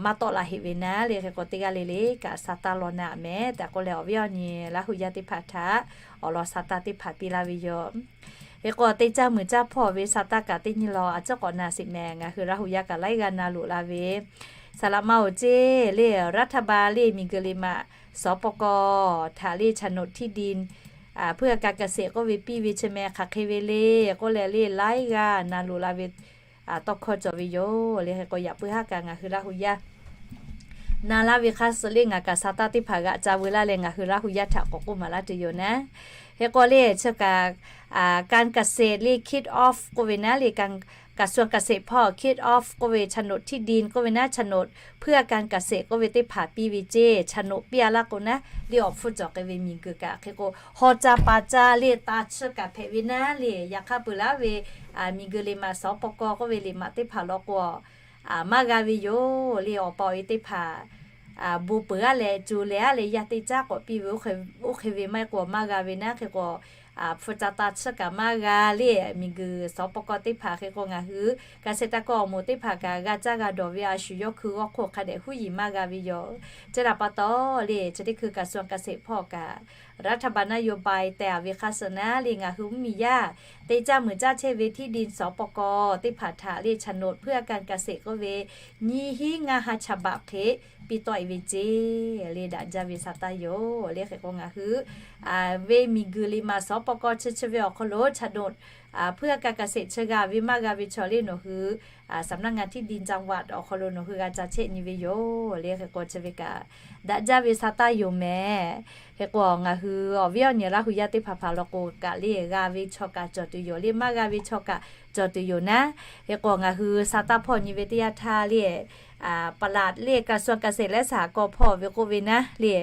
maˇ tawˆ la heꞈ ve naˉ le. Hk'e k'o teˇ g'aˇ le le kaꞈ sa taˇ law na mehˍ tehꞈ k'oˆ leh awˬ viˉ awˬ nyi Laˇ hu yaˇ teˇ hpaˍ htaꞈ awˬ lawn sa taˇ teˇ hpaˍ piˇ laˇ ve yoˬ. Hk'e k'o teˇ caˇ muiˬ caˇ hpawˇ ve sa taˇ kaꞈ teˇ nyi law a ciˉ k'awꞈ na sheˍ mehˍ. Ngaˬ hui Laˇ hu yaˇ kaꞈ laiˉ g'aˇ na loꞈ la ve saˍ laꞈ ma-oˬ ceˇ le, รัฐบาล le miˬguiˬ liꞈ maꞈ สปก htaꞈ le โฉนดที่ดิน เพื่อการเกษตร k'oˆ ve piˇ ve chi meh hk'aˬ hk'e ve le k'oˆ leh le laiˉ g'aˇ na loꞈ la ve tawˇ hkawˇ cawˬ ve yoˬ le. Hk'e k'o yaꞈ puiˉ haˉ kaꞈ ngaˬ hui Laˇ hu yaˇ na laˇ ve hk'a suh le ngaˬ kaꞈ sa taˇ teˇ hpaˍ g'aꞈ ca veu laˇ leh ngaˬ hui Laˇ hu yaˇ htaꞈ k'awꞈ k'oˆ maˍ laˇ tuˬ yoˬ naˉ. Hk'e k'o le chi kaꞈ การเกษตร le คิดออฟ k'oˆ ve naˉ le, กระทรวงเกษตร hpawˇ คิดออฟ k'oˆ ve โฉนดที่ดิน k'oˆ ve naˉ, โฉนด เพื่อการเกษตร k'oˆ ve teˇ hpaˍ piˇ ve ceˇ. โฉนด piˇ-a laˇ k'o naˉ le awˬ hpfuhˇ cawˬ k'ai ve miˬguiˬ kaꞈ hk'e k'o haw ca pa ca le ta chiˇ kaꞈ hpehꞈ ve naˉ le. Yaꞈ hk'aˇ peuˬ laˇ ve miˬguiˬ liꞈ maꞈ สปก k'oˆ ve liꞈ maꞈ teˇ hpaˍ law k'o maˇ g'a ve yoˬ le. Awˬ pa awˬ e teˇ hpaˍ bon peuˬ-a leh co leh-a leh yaˇ teˇ caˉ k'awꞈ piˇ ve, oˇ hk'e ve maˇ heˆ k'o maˇ g'a ve naˉ. Hk'e k'o hpfuhˇ ca ta chiˇ kaꞈ maˇ g'a le. Miˬguiˬ สปก teˇ hpaˍ hk'e k'o ngaˬ hui เกษตรกร awˬ moˍ teˇ hpaˍ kaꞈ g'a caˇ g'a dawˬ ve a shu yawˇ hkui g'awˇ hk'oˆ hk'a dehꞈ huˉ yiˍ maˇ g'a ve yoˬ. Chi htaꞈ pa taw le chi teˇ hkui กระทรวงเกษตร hpawˇ kaꞈ รัฐบาล นโยบาย tehꞈ ve hk'a suh naˉ le ngaˬ hui mvuhˇmiˬ yaˇ teˇ caˇ muiˬ caˇ chehˇ ve ที่ดิน สปก teˇ hpaˍ htaꞈ le โฉนด เพื่อการเกษตร k'oˆ ve nyiˇ hinˉ ngaˇ ha chaˍ baꞈ hk'e piˇ tawˆ e ve ceˇ le daꞈ jaˇ ve sa taˇ yoˬ le. Hk'e k'o ngaˬ hui ve miˬguiˬ liꞈ maꞈ สปก ปก.chi chi ve awˬ hk'aw lo โฉนด เพื่อการเกษตร chi g'a ve maˇ g'a ve chaw le nawˬ hui สำนักงานที่ดินจังหวัด awˬ hk'aw lo nawˬ hui g'a ca chehˇ nyi ve yoˬ le. Hk'e k'o chi ve kaꞈ daꞈ jaˇ ve sa taˇ yoˬ mehˍ. Hk'e k'o ngaˬ hui awˬ viˉ awˬ nyi Laˇ hu yaˇ teˇ hpaˍ hpaˍ law k'o kaꞈ le g'a ve chaw kaꞈ cawˬ tuˬ yoˬ le, maˇ g'a ve chaw kaꞈ cawˬ tuˬ yoˬ naˉ. Hk'e k'o ngaˬ hui sa taˇ hpawˇ nyi ve teˇ yanˇ htaˇ le ปลัด le กระทรวงเกษตรและสหกรณ์ hpawˇ ve k'oˆ ve naˉ le,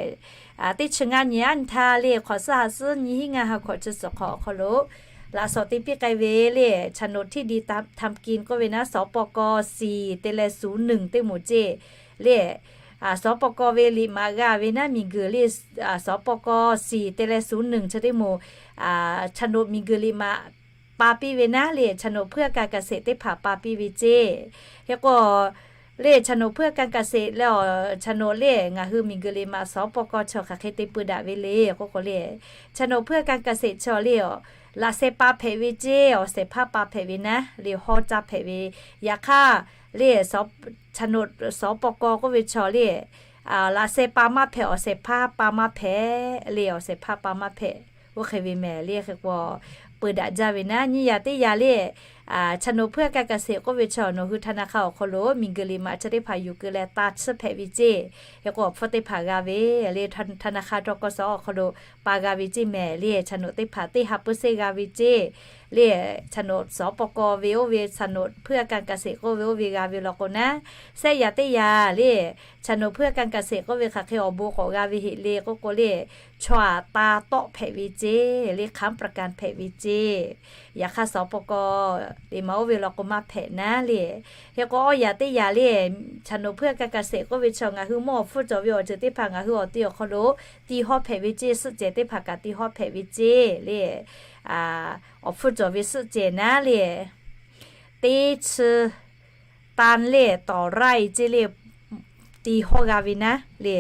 teˇ chi ngaˇ nyi aˉ nyi htaˇ le hk'awꞈ suhˉ ha suhˉ nyi hiˉ ngaˇ ha hkawꞈ chi suhˍ hk'awꞈ awˬ hk'aw lo laꞈ shawˍ te piˇ k'ai ve le โฉนดที่ดินทำกิน k'oˆ ve naˉ สปก.สี่ teˇ leh ศูนย์หนึ่ง teˇ moˍ ceˇ le สปก.ve liꞈ maꞈ g'a ve naˉ miˬguiˬ le สปก.สี่ teˇ leh ศูนย์หนึ่ง chi teˇ moˍ โฉนด miˬguiˬ liꞈ maꞈ pa piˇ ve naˉ le โฉนด เพื่อการเกษตร teˇ hpaˍ pa piˇ ve ceˇ. Hk'e k'o le โฉนด เพื่อการเกษตร leh awˬ โฉนด le ngaˬ hui miˬguiˬ liꞈ maꞈ สปก.chaw hk'aˬ hk'e te peu daꞈ ve le k'oˆ k'o le โฉนด เพื่อการเกษตร chaw le awˬ laꞈ sheh pa hpehꞈ ve ceˇ, awˬ shehˍ hpaˇ pa hpehꞈ ve naˉ le hawˇ caˇ hpehꞈ ve. Yaꞈ hk'aˇ le โฉนด สปก. k'oˆ ve chaw le laꞈ sheh pa maˇ hpehꞈ, awˬ shehˍ hpaˇ pa maˇ hpehꞈ le, awˬ shehˍ hpaˇ pa maˇ hpehꞈ. Oˇ hk'e ve mehˍ le hk'e k'o peu daꞈ jaˇ ve naˉ nyi yaˇ teˇ yanˇ le โฉนด เพื่อการเกษตร k'oˆ ve chaw nawˬ hui ธนาคาร awˬ hk'aw lo miˬguiˬ liꞈ maꞈ chi teˇ hpaˍ yuˬ keu leh ta chiˇ hpehꞈ ve ceˇ. Hk'e k'o awˬ hpfuhˇ teˇ hpaˍ g'a ve le ธนาคาร ทกส awˬ hk'aw lo pa g'a ve ceˇ mehˍ le โฉนด teˇ hpaˍ teˇ ha เปอร์เซ็นต์ g'a ve ceˇ le โฉนด สปก. ve oˇ ve โฉนด เพื่อการเกษตร k'oˆ ve oˇ ve g'a ve law k'o naˉ, sehˆ yaˇ teˇ yanˇ le โฉนด เพื่อการเกษตร k'oˆ ve hk'aˬ hk'e awˬ bon k'awꞈ g'a ve heˆ le k'oˆ k'o le chaw aꞈ ta tawˆ hpehꞈ ve ceˇ le ค้ำประกัน hpehꞈ ve ceˇ. Yaꞈ hk'aˇ สปก. liꞈ maꞈ oˇ ve law k'o maˇ hpehꞈ naˉ le. Hk'e k'o awˬ yaˇ teˇ yanˇ le โฉนด เพื่อการเกษตร k'oˆ ve chaw ngaˬ hui mawˇ awˬ hpfuhˇ cawˬ ve awˬ ceuˬ teˇ hpaˍ ngaˬ hui awˬ te awˬ hk'aw lo ti hawˇ hpehꞈ ve ceˇ, suhˆ cehˬ teˇ hpaˍ kaꞈ ti hawˇ hpehꞈ ve ceˇ le awˬ hpfuhˇ cawˬ ve suhˆ cehˬ naˉ le teˇ chi ตัน le ต่อไร่ ceˇ le ti hawˇ g'a ve naˉ le.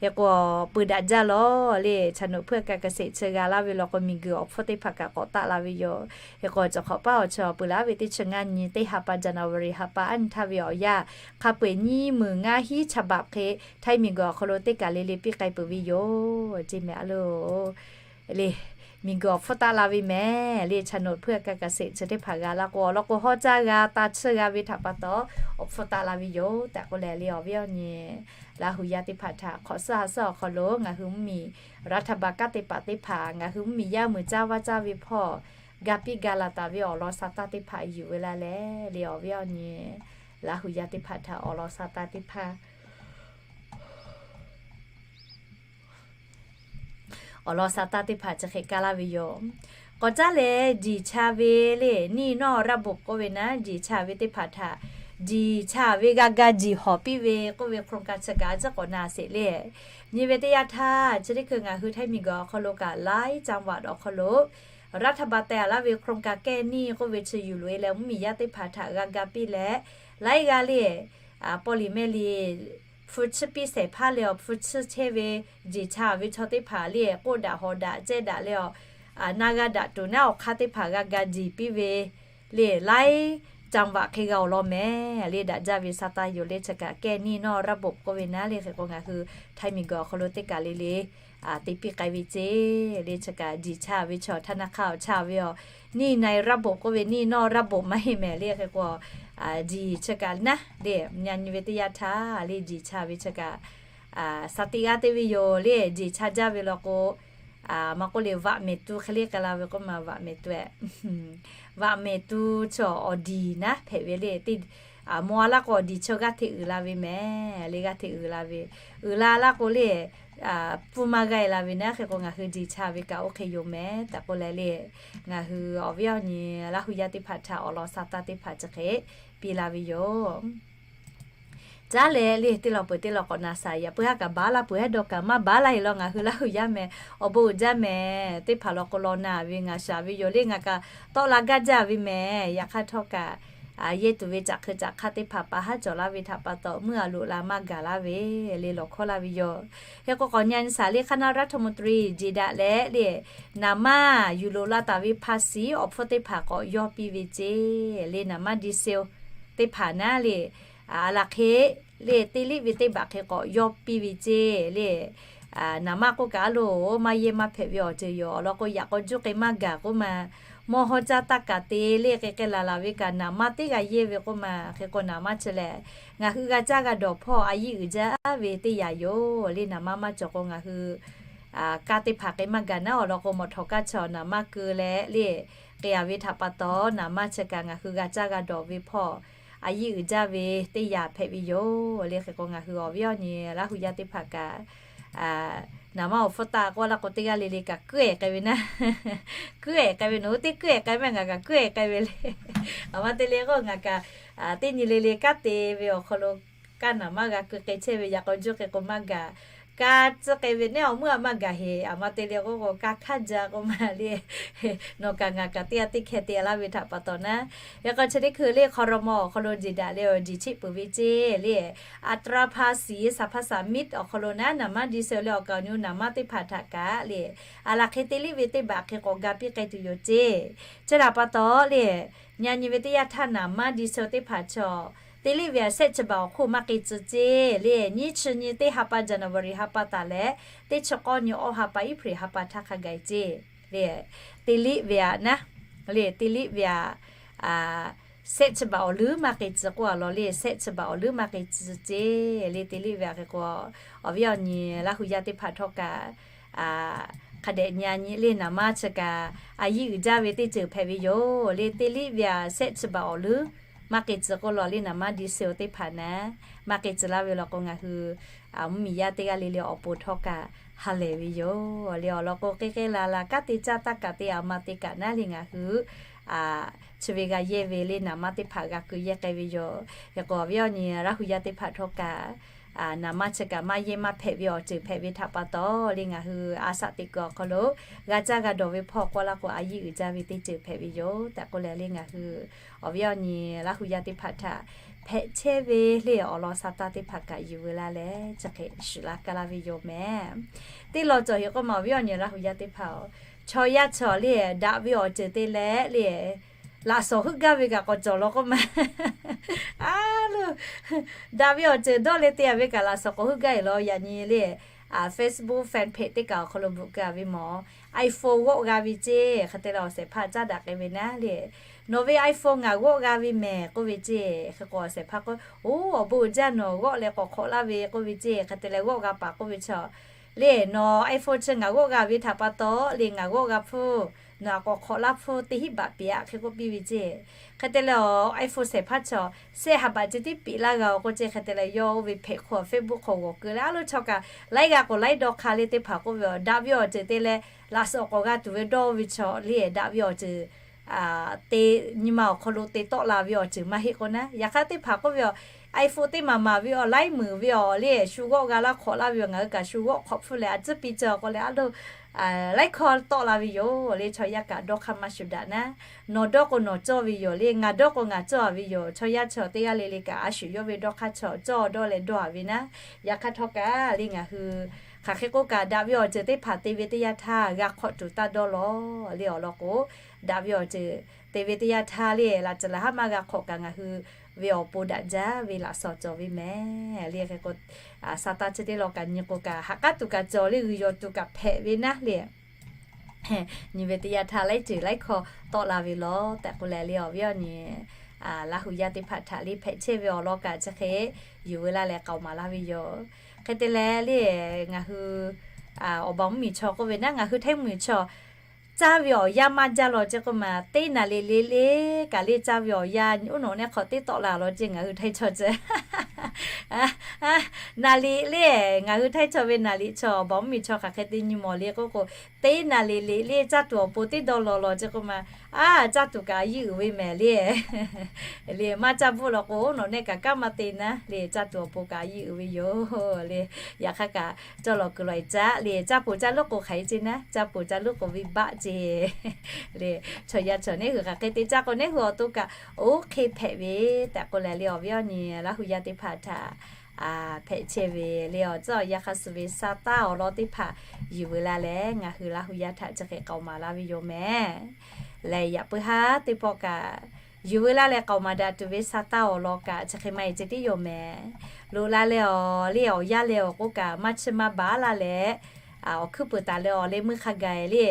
Hk'e k'o peu daꞈ jaˇ lawˬ le โฉนด เพื่อการเกษตร chi g'a laˇ ve law k'o miˬguiˬ awˬ hpfuhˇ teˇ hpaˍ kaꞈ k'awꞈ taˆ la ve yoˬ. Hk'e k'o cawˬ hk'awꞈ paˉ awˬ chi awˬ peuˬ laˇ ve teˇ chi ngaˇ nyi teˇ ha pa January ha pa aˉ nyi htaˇ ve awˬ yanˇ hk'a peu-eˬ nyiˇ meunˍ ngaˇ hiˉ ฉบับ hk'e Htaiˇ miˬguiˬ awˬ hk'aw lo teˇ kaˬ le le piˇ k'ai peuˬ ve yoˬ. Ceˇ mehˍ a loˬ le miˬguiˬ awˬ hpfuhˇ taˆ la ve mehˍ le โฉนด เพื่อการเกษตร chi teˇ hpaˍ g'a laˇ k'o awˬ lawn k'o hawˇ caˇ g'a ta chiˇ g'a ve htaꞈ pa taw awˬ hpfuhˇ taˆ la ve yoˬ tehꞈ k'oˆ leh le awˬ viˉ awˬ nyi Laˇ hu yaˇ teˇ hpaˍ htaꞈ hk'awꞈ suhˉ ha suhˉ awˬ hk'aw lo ngaˬ hui mvuhˇmiˬ รัฐบาล kanˉ te paˍ teˇ hpaˍ ngaˬ hui mvuhˇmiˬ yaˇ muiˬ caˇ vaˇ caˇ ve hpawˇ ga piˇ ga laˬ taˍ ve awˬ lawn sha taˇ teˇ hpaˍ yuˬ ve laˇ leh le awˬ viˉ awˬ nyi Laˇ hu yaˇ teˇ hpaˍ htaꞈ awˬ lawn sha taˇ teˇ hpaˍ awˬ lawn sha taˇ teˇ hpaˍ chi hk'e kaˇ laˇ ve yoˬ. K'awꞈ caˉ leh jiˬ cha ve le หนี้นอกระบบ k'oˆ ve naˉ jiˬ cha ve teˇ hpaˍ htaꞈ jiˬ cha ve g'a ga jiˬ hawˍ piˇ ve k'oˆ ve โครงการ chi kaꞈ a ciˉ k'awꞈ na sheˍ le. Nyi ve teˇ yanˇ htaˇ chi teˇ hkui ngaˬ hui Htaiˇ miˬguiˬ awˬ hk'aw lo kaꞈ หลายจังหวัด awˬ hk'aw lo รัฐบาล teh a laˇ ve โครงการ แก้หนี้ k'oˆ ve chi yuˬ loꞈ e leh mvuhˇmiˬ yaˇ teˇ hpaˍ htaꞈ g'a ga piˇ leh laiˉ g'aˇ le paw liꞈ meh liꞈ hpu chiˇ piˇ shehˍ hpaˇ leh awˬ hpu chiˇ chehˇ ve jiˬ cha ve chaw teˇ hpaˍ le k'oˆ daꞈ hawˍ daꞈ cehˇ daꞈ leh awˬ na g'a daꞈ tuˬ naˉ awˬ hk'aˇ teˇ hpaˍ g'a ga jiˬ piˇ ve le laiˉ จังหวัด hk'e g'a awˬ lawn mehˍ le daꞈ jaˇ ve sha taˇ yoˬ le chi kaꞈ แก้หนี้นอกระบบ k'oˆ ve naˉ le hk'e k'o ngaˬ hui Htaiˇ miˬguiˬ awˬ hk'aw lo teˇ kaˬ le le te piˇ k'ai ve ceˇ le chi kaꞈ jiˬ cha ve chaw ธนาคาร awˬ cha ve awˬ หนี้ในระบบ k'oˆ ve หนี้นอกระบบ maˇ heˆ mehˍ le hk'e k'o jiˬ chi kaꞈ naˉ le nyi nyi ve teˇ yanˇ htaˇ le jiˬ cha ve chi kaꞈ sha teˇ g'aˇ te ve yoˬ le jiˬ cha jaˇ ve law k'o maˇ k'oˆ le vaꞈ mehˍ tu hk'e le k'ai la ve k'oˆ ma vaꞈ mehˍ tu e vaꞈ mehˍ tu chi awˬ diˬ naˉ hpehꞈ ve le teˇ maw a laˇ k'o awˬ diˬ chi g'aˇ hteꞈ uiˍ la ve mehˍ le g'aˇ hteꞈ uiˍ la ve uiˍ la laˇ k'o le pfuhˇ maˇ g'aˇ e la ve naˉ hk'e k'o ngaˬ hui jiˬ cha ve kaꞈ oˇ hk'e yoˬ mehˍ tehꞈ k'oˆ leh le ngaˬ hui awˬ viˉ awˬ nyi Laˇ hu yaˇ teˇ hpaˍ htaꞈ awˬ lawn sha taˇ teˇ hpaˍ chi hk'e piˇ la ve yoˬ. Caˉ leh le teˇ law peuˬ teˇ law k'awꞈ na shaˍ yaꞈ pui haˉ kaꞈ baˬ laˇ peuˬ hehˉ dawˇ kaꞈ maˇ baˬ laˇ heˆ law ngaˬ hui Laˇ hu yaˇ mehˍ awˬ bon uiˍ jaˇ mehˍ teˇ hpaˍ law k'o law na ve ngaˬ shaˍ ve yoˬ le ngaˬ kaꞈ tawˆ la gaˇ jaˇ ve mehˍ yaꞈ hk'aˇ htawˇ kaꞈ yehˇ tuˬ ve caꞈ hk'e caꞈ hk'aˇ teˇ hpaˍ pa haˉ cawˬ laˇ ve htaꞈ pa taw meuˇ a loꞈ la maˇ gaˬ laˇ ve le lawˬ hkawˇ laˇ ve yoˬ. Hk'e k'o k'awꞈ nyi shaˍ le คณะรัฐมนตรี jeˬ daꞈ leh le naˍ manˇ yuˬ loꞈ la taˍ ve ภาษี awˬ hpfuhˇ teˇ hpaˍ k'awꞈ yawˇ piˇ ve ceˇ le naˍ manˇ ดีเซล teˇ hpaˍ naˉ le a laˬ hk'e le teˇ liˆ ve teˇ baꞈ hk'e k'awꞈ yawˇ piˇ ve ceˇ le naˍ manˇ k'oˆ kaꞈ a loˬ maˇ yehˇ maˇ hpehꞈ ve awˬ ceuˬ yoˬ. Awˬ lawn k'o, yaꞈ k'aw juˇ k'e maˇ gaˬ k'oˆ ma, mawˇ hawˇ caˇ taˇ kaꞈ te le k'e k'e laˬ laˬ ve kaꞈ naˍ manˇ teˇ g'aˇ yehˇ ve k'oˆ ma, hk'e k'o naˍ manˇ chi lehˬ, ngaˬ hui g'a caˇ g'a dawˬ hpawˇ a yiˇ uiˍ jaˇ ve teˇ yanˇ yoˬ le. Naˍ manˇ maˇ cawˬ k'o ngaˬ hui kaˇ teˇ hpaˍ k'e maˇ gaˬ naˉ. Awˬ lawn k'o, mawˬ htawꞈ kaˇ chaw naˍ manˇ keu leh le k'e a ve htaꞈ pa taw, naˍ manˇ chi kaꞈ ngaˬ hui g'a caˇ g'a dawˬ ve hpawˇ a yiˇ uiˍ jaˇ ve teˇ yanˇ hpehꞈ ve yoˬ le. Hk'e k'o, ngaˬ hui awˬ viˉ awˬ nyi Laˇ hu yaˇ teˇ hpaˍ kaꞈ naˍ manˇ awˬ hpfuhˇ taˆ k'oˆ laˇ k'o, teˇ g'aˇ le le kaꞈ kuiˉ ehˍ k'ai ve naˉ. Kuiˉ ehˍ k'ai ve, nawˬ hui teˇ kuiˉ ehˍ k'ai mehˆ, ngaˬ kaꞈ kuiˉ ehˍ k'ai ve le. Aˬ ma te le k'o, ngaˬ kaꞈ teˇ nyi le le kanˉ te ve awˬ hk'aw lo, kanˉ naˍ manˇ g'a keu k'ai chehˇ ve, yaꞈ k'aw juˇ k'e k'o maˇ gaˬ. Ka tcuhˉ k'ai ve neˉ awˬ meuˇ a maˇ gaˬ heˍ. Aˬ ma te le k'o, ka hk'aˇ jaˇ k'oˆ ma le. Nawˬ kaꞈ ngaˬ kaꞈ teˇ g'aˇ teˇ hkeh te laˇ ve htaꞈ pa taw naˉ. Yaꞈ hk'aˇ chi teˇ hkui le hk'aw raw mawˇ awˬ hk'aw lo jiˬ daꞈ leh awˬ jiˬ cheˆ peuˬ ve ceˇ le. Aˍtraˍ hpaˍ siˍ saˍ hpaˇ saˍ miˉ awˬ hk'aw lo naˉ, naˍ manˇ di sha leh awˬ kaˍ awˬ nu naˍ manˇ teˇ hpaˍ htaꞈ kaꞈ le, aˬ laˬ hk'e te liˇ ve teˇ baꞈ hk'e k'awꞈ ga piˇ k'ai tuˬ yoˬ ceˇ. Chi htaꞈ pa taw le, nyi nyi ve teˇ yanˇ htaˇ naˍ manˇ di sha teˇ hpaˍ chaw te liˇ ve aꞈ shehˆ chi baˬ awˬ hk'oˆ maˇ k'e tcuh ceˇ le. Nyiˇ chi nyi teˇ ha pa January ha pa taˍ leh, teˇ chi k'awˇ nyi awˇ ha pa April ha pa htaˇ hk'a gaˬ ceˇ le. Te liˇ ve aꞈ naˉ le, te liˇ ve aꞈ shehˆ chi baˬ awˬ leuˉ maˇ k'e tcuh k'oˆ a law le, shehˆ chi baˬ awˬ leuˉ maˇ k'e tcuh ceˇ le. Te liˇ ve aꞈ hk'e k'o, awˬ viˉ awˬ nyi Laˇ hu yaˇ teˇ hpaˍ htawˇ kaꞈ hk'a dehꞈ nyi a nyi le, naˍ manˇ chi kaꞈ a yiˇ uiˍ jaˇ ve teˇ ceuˬ hpehꞈ ve yoˬ le. Te liˇ ve aꞈ shehˆ chi baˬ awˬ leuˉ maˇ k'e tcuh k'oˆ law le, naˍ manˇ di sha teˇ hpaˍ naˉ maˇ k'e tcuh laˇ ve law k'o, ngaˬ hui mvuhˇmiˬ yaˇ teˇ g'aˇ le le awˬ pon htawˇ kaꞈ ha lehˬ ve yoˬ le. Awˬ lawn k'o, k'e k'e laˬ laˬ kanˉ te caˇ taˇ kaꞈ te, aˬ ma te kaꞈ naˉ le ngaˬ hui chi ve g'a yehˇ ve le, naˍ manˇ teˇ hpaˍ g'a keu yehˇ k'ai ve yoˬ. Hk'e k'o, awˬ viˉ awˬ nyi Laˇ hu yaˇ teˇ hpaˍ htawˇ kaꞈ naˍ manˇ chi kaꞈ maˇ yehˇ maˇ hpehꞈ ve awˬ ceuˬ hpehꞈ ve htaꞈ pa taw le, ngaˬ hui a shaꞈ teꞈ kuiˬ awˬ hk'aw lo g'a caˇ g'a dawˬ ve hpawˇ k'oˆ laˇ k'o, a yiˇ uiˍ jaˇ ve teˇ ceuˬ hpehꞈ ve yoˬ tehꞈ k'oˆ leh le, ngaˬ hui awˬ viˉ awˬ nyi Laˇ hu yaˇ teˇ hpaˍ htaꞈ hpehꞈ chehˇ ve le awˬ lawn sha taˇ teˇ hpaˍ kaꞈ yuˬ veu laˇ leh, chi hk'e shuˍ laˇ kaˇ laˇ ve yoˬ mehˍ. Teˇ law cawˬ heˍ k'oˆ ma, awˬ viˉ awˬ nyi Laˇ hu yaˇ teˇ hpaˍ-oˬ, chaw yaˇ chaw le daꞈ ve awˬ ceuˬ te leh le, laꞈ shawnˍ heuˆ gaˇ ve kaꞈ k'awꞈ cawˬ law k'oˆ ma. A lo, daꞈ ve awˬ ceuˬ dawˇ leh te a ve kaꞈ laꞈ shawnˍ k'awꞈ heuˆ gaˇ e law. Yaꞈ nyi le Facebook fan page teˇ kaꞈ awˬ hk'aw lo bvuhꞈ keu a ve mawˬ, iPhone g'awˆ g'a ve ceˇ. Hk'e te leh awˬ shehˍ hpaˇ caˉ daꞈ k'ai ve naˉ le, nawˬ ve iPhone ngaˬ g'awˆ g'a ve mehˍ k'oˆ ve ceˇ. Hk'e k'o awˬ shehˍ hpaˇ k'oˆ, Oˬ, awˬ bon uiˍ jaˇ, nawˬ g'awˆ leh k'awꞈ hk'awꞈ laˇ ve k'oˆ ve ceˇ. Hk'e te leh g'awˆ g'a paˍ k'oˆ ve chaw le, nawˬ iPhone chi ngaˬ g'awˆ g'a ve htaꞈ pa taw le, ngaˬ g'awˆ g'a hpfuhˇ, nawˬ a k'awꞈ hk'awꞈ laˇ hpfuhˇ, teˇ hinˉ baꞈ peꞈ aꞈ hk'e k'oˆ piˇ ve ceˇ. Hk'e te leh awˬ iPhone shehˍ hpaˇ chaw shehˆ ha baꞈ ceh tiˉ peꞈ laˇ g'a-oˬ k'oˆ ceˇ. Hk'e te leh yawˇ oˇ ve hpehꞈ hk'oˆ Facebook hk'aw g'awˬ keu leh a lo chaw kaꞈ laiˉ g'a k'awꞈ laiˉ dawˇ hk'a le teˇ hpaˍ k'oˆ ve, daꞈ ve awˬ ceuˬ te leh laꞈ shawnˍ k'awꞈ g'a tuˬ ve dawˇ ve chaw le, daꞈ ve awˬ ceuˬ te, nyi ma awˬ hk'aw lo te tawˆ la ve awˬ ceuˬ maˇ heˆ k'o naˉ. Yaꞈ hk'aˇ teˇ hpaˍ k'oˆ ve awˬ, iPhone teˇ maˍ maˍ ve awˬ, laiˉ muiˬ ve awˬ le, shu g'awˆ g'a laˇ hk'awꞈ laˇ ve awˬ, ngaˬ hui kaꞈ shu g'awˆ hk'awꞈ hpfuhˇ leh a tcuhˉ piˇ cawˬ k'o leh a lo laiˉ hkawˇ tawˆ la ve yoˬ le. Chaw yaˇ kaꞈ dawˇ hk'aˇ maˇ shuˍ daꞈ naˉ. Nawˬ dawˇ k'o nawˬ cawˇ ve yoˬ le, ngaˬ dawˇ k'o ngaˬ cawˇ a ve yoˬ. Chaw yaˇ chaw teˇ g'aˇ le le kaꞈ a shuˍ yawˇ ve dawˇ hk'aˇ chaw cawˇ dawˇ leh dawˇ a ve naˉ. Yaꞈ hk'aˇ htawˇ kaꞈ le ngaˬ hui hk'aˬ hk'e k'oˆ kaꞈ daꞈ ve awˬ ceuˬ teˇ hpaˍ te ve teˇ yanˇ htaˇ g'a hk'awꞈ tuˬ taˇ dawˇ law le. Awˬ lawn k'o, daꞈ ve awˬ ceuˬ te ve teˇ yanˇ htaˇ le laꞈ ceuˬ laˬ haˉ maˇ g'a hk'awꞈ kaꞈ ngaˬ hui ve awˬ pon daꞈ jaˇ ve laꞈ shawnˍ cawˬ ve mehˍ le. Hk'e k'o, Saˍtanˍ chi teˇ lawn kaꞈ nyi k'o kaꞈ ha k'aˉ tuˬ kaꞈ cawˬ le, g'uiˬ yawˬ tuˬ kaꞈ hpehꞈ ve naˉ le. Nyi ve teˇ yanˇ htaˇ laiˉ ceuˬ laiˉ hkawˇ tawˆ la ve law tehꞈ k'oˆ leh le, awˬ viˉ awˬ nyi Laˇ hu yaˇ teˇ hpaˍ htaꞈ le hpehꞈ chehˇ ve awˬ lawn kaꞈ chi hk'e yuˬ veu laˇ leh k'aoˍ maˍ laˇ ve yoˬ. Hk'e te leh le ngaˬ hui awˬ ba mvuhˇmiˬ chaw k'oˆ ve naˉ, ngaˬ hui Htaiˇ mvuhˇmiˬ chaw caˇ ve awˬ yanˇ maˇ jaˇ law ceˇ k'oˆ ma, teˇ naˍ riˍ le le kaꞈ le caˇ ve awˬ yanˇ uˉ nawˬ neˇ hk'awꞈ teˇ tawˆ la law ceˇ ngaˬ hui Htaiˇ chaw ceh. Naˍ riˍ le, ngaˬ hui Htaiˇ chaw ve naˍ riˍ chaw awˬ ba mvuhˇmiˬ chaw hk'aˬ hk'e te nyi mawˬ le k'oˆ k'o, teˇ naˍ riˍ le le caˇ tuˬ awˬ pon teˇ dawˇ law law ceˇ k'oˆ ma, a caˇ tuˬ kaꞈ a yiˇ uiˍ ve mehˍ le. Le maˇ caˇ bvuhˆ law k'o nawˬ neˇ kaꞈ kanˉ maˇ te naˉ le, caˇ tuˬ awˬ pon kaꞈ a yiˇ uiˍ ve yoˬ le. Yaꞈ hk'aˇ kaꞈ cawˇ lawˬ kuiˬ lawˬ e caˉ le, caˇ poˬ caˇ loˉ k'o hk'aˬ e ceˇ naˉ, caˇ poˬ caˇ loˉ k'o venˇbaˆ ceˇ le. Chaw yaˇ chaw neˇ hui hk'aˬ hk'e te caˇ k'o neˇ hui awˬ to kaꞈ oˇ hk'e hpehꞈ ve tehꞈ k'oˆ leh le, awˬ viˉ awˬ nyi Laˇ hu yaˇ teˇ hpaˍ htaꞈ hpehꞈ chehˇ ve le awˬ tcuhˉ awˬ yanˇ hk'a suh ve sa taˇ awˬ lawn teˇ hpaˍ yuˬ veu la leh ngaˬ hui Laˇ hu yaˇ htaꞈ chi hk'e k'aoˍ maˍ laˇ ve yoˬ mehˍ. Lehˬ yaꞈ puiˉ haˉ teˇ pawˆ kaꞈ Yuˬ veu laˇ leh k'aoˍ maˍ daꞈ tuˬ ve sa taˇ awˬ lawn kaꞈ chi hk'e maˇ heˆ ceh tiˉ yoˬ mehˍ. Loꞈ la leh awˬ le awˬ yaˇ leh awˬ k'oˆ kaꞈ maˇ chiˇ maˇ baˬ laˇ leh, awˬ hkuiˉ peuˬ taˍ leh awˬ leh meuˇ hk'a gaˬ le,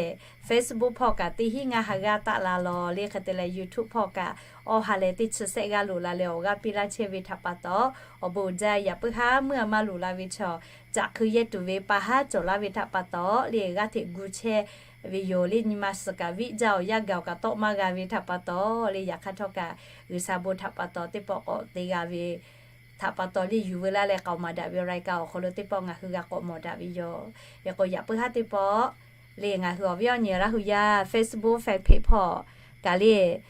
Facebook hpawˇ kaꞈ teˇ hinˉ ngaˇ ha g'aˇ taˆ la lawˬ le, hk'e te leh YouTube hpawˇ kaꞈ awˇ ha leh teˇ chi sehˆ g'aˇ loꞈ la leh awˬ g'aˇ piˇ laˇ chehˇ ve htaꞈ pa taw, awˬ bon uiˍ jaˇ. Yaꞈ puiˉ haˉ meuˇ a maˇ loꞈ la ve chaw, caꞈ hkui yehˇ tuˬ ve pa haˉ cawˬ laˇ ve htaꞈ pa taw le, g'aˇ hteꞈ gu chehˇ ve yoˬ le. Nyi ma suhˍ kaꞈ viˆ jaˇ, awˬ yanˇ gaˬ awˬ kaꞈ tawˆ maˇ g'a ve htaꞈ pa taw le, yaꞈ hk'aˇ htawˇ kaꞈ G'uiˬsha bon htaꞈ pa taw teˇ pawˆ k'awꞈ te g'a ve htaꞈ pa taw le, yuˬ veu laˇ leh k'aoˍ maˍ daꞈ ve awˬ รายการ awˬ hk'aw lo teˇ pawˆ ngaˬ hui g'a k'awꞈ mawˬ daꞈ ve yoˬ. Hk'e k'o yaꞈ puiˉ haˉ teˇ pawˆ le, ngaˬ hui awˬ viˉ awˬ nyi Laˇ hu yaˇ Facebook fan page hpawˇ kaꞈ le,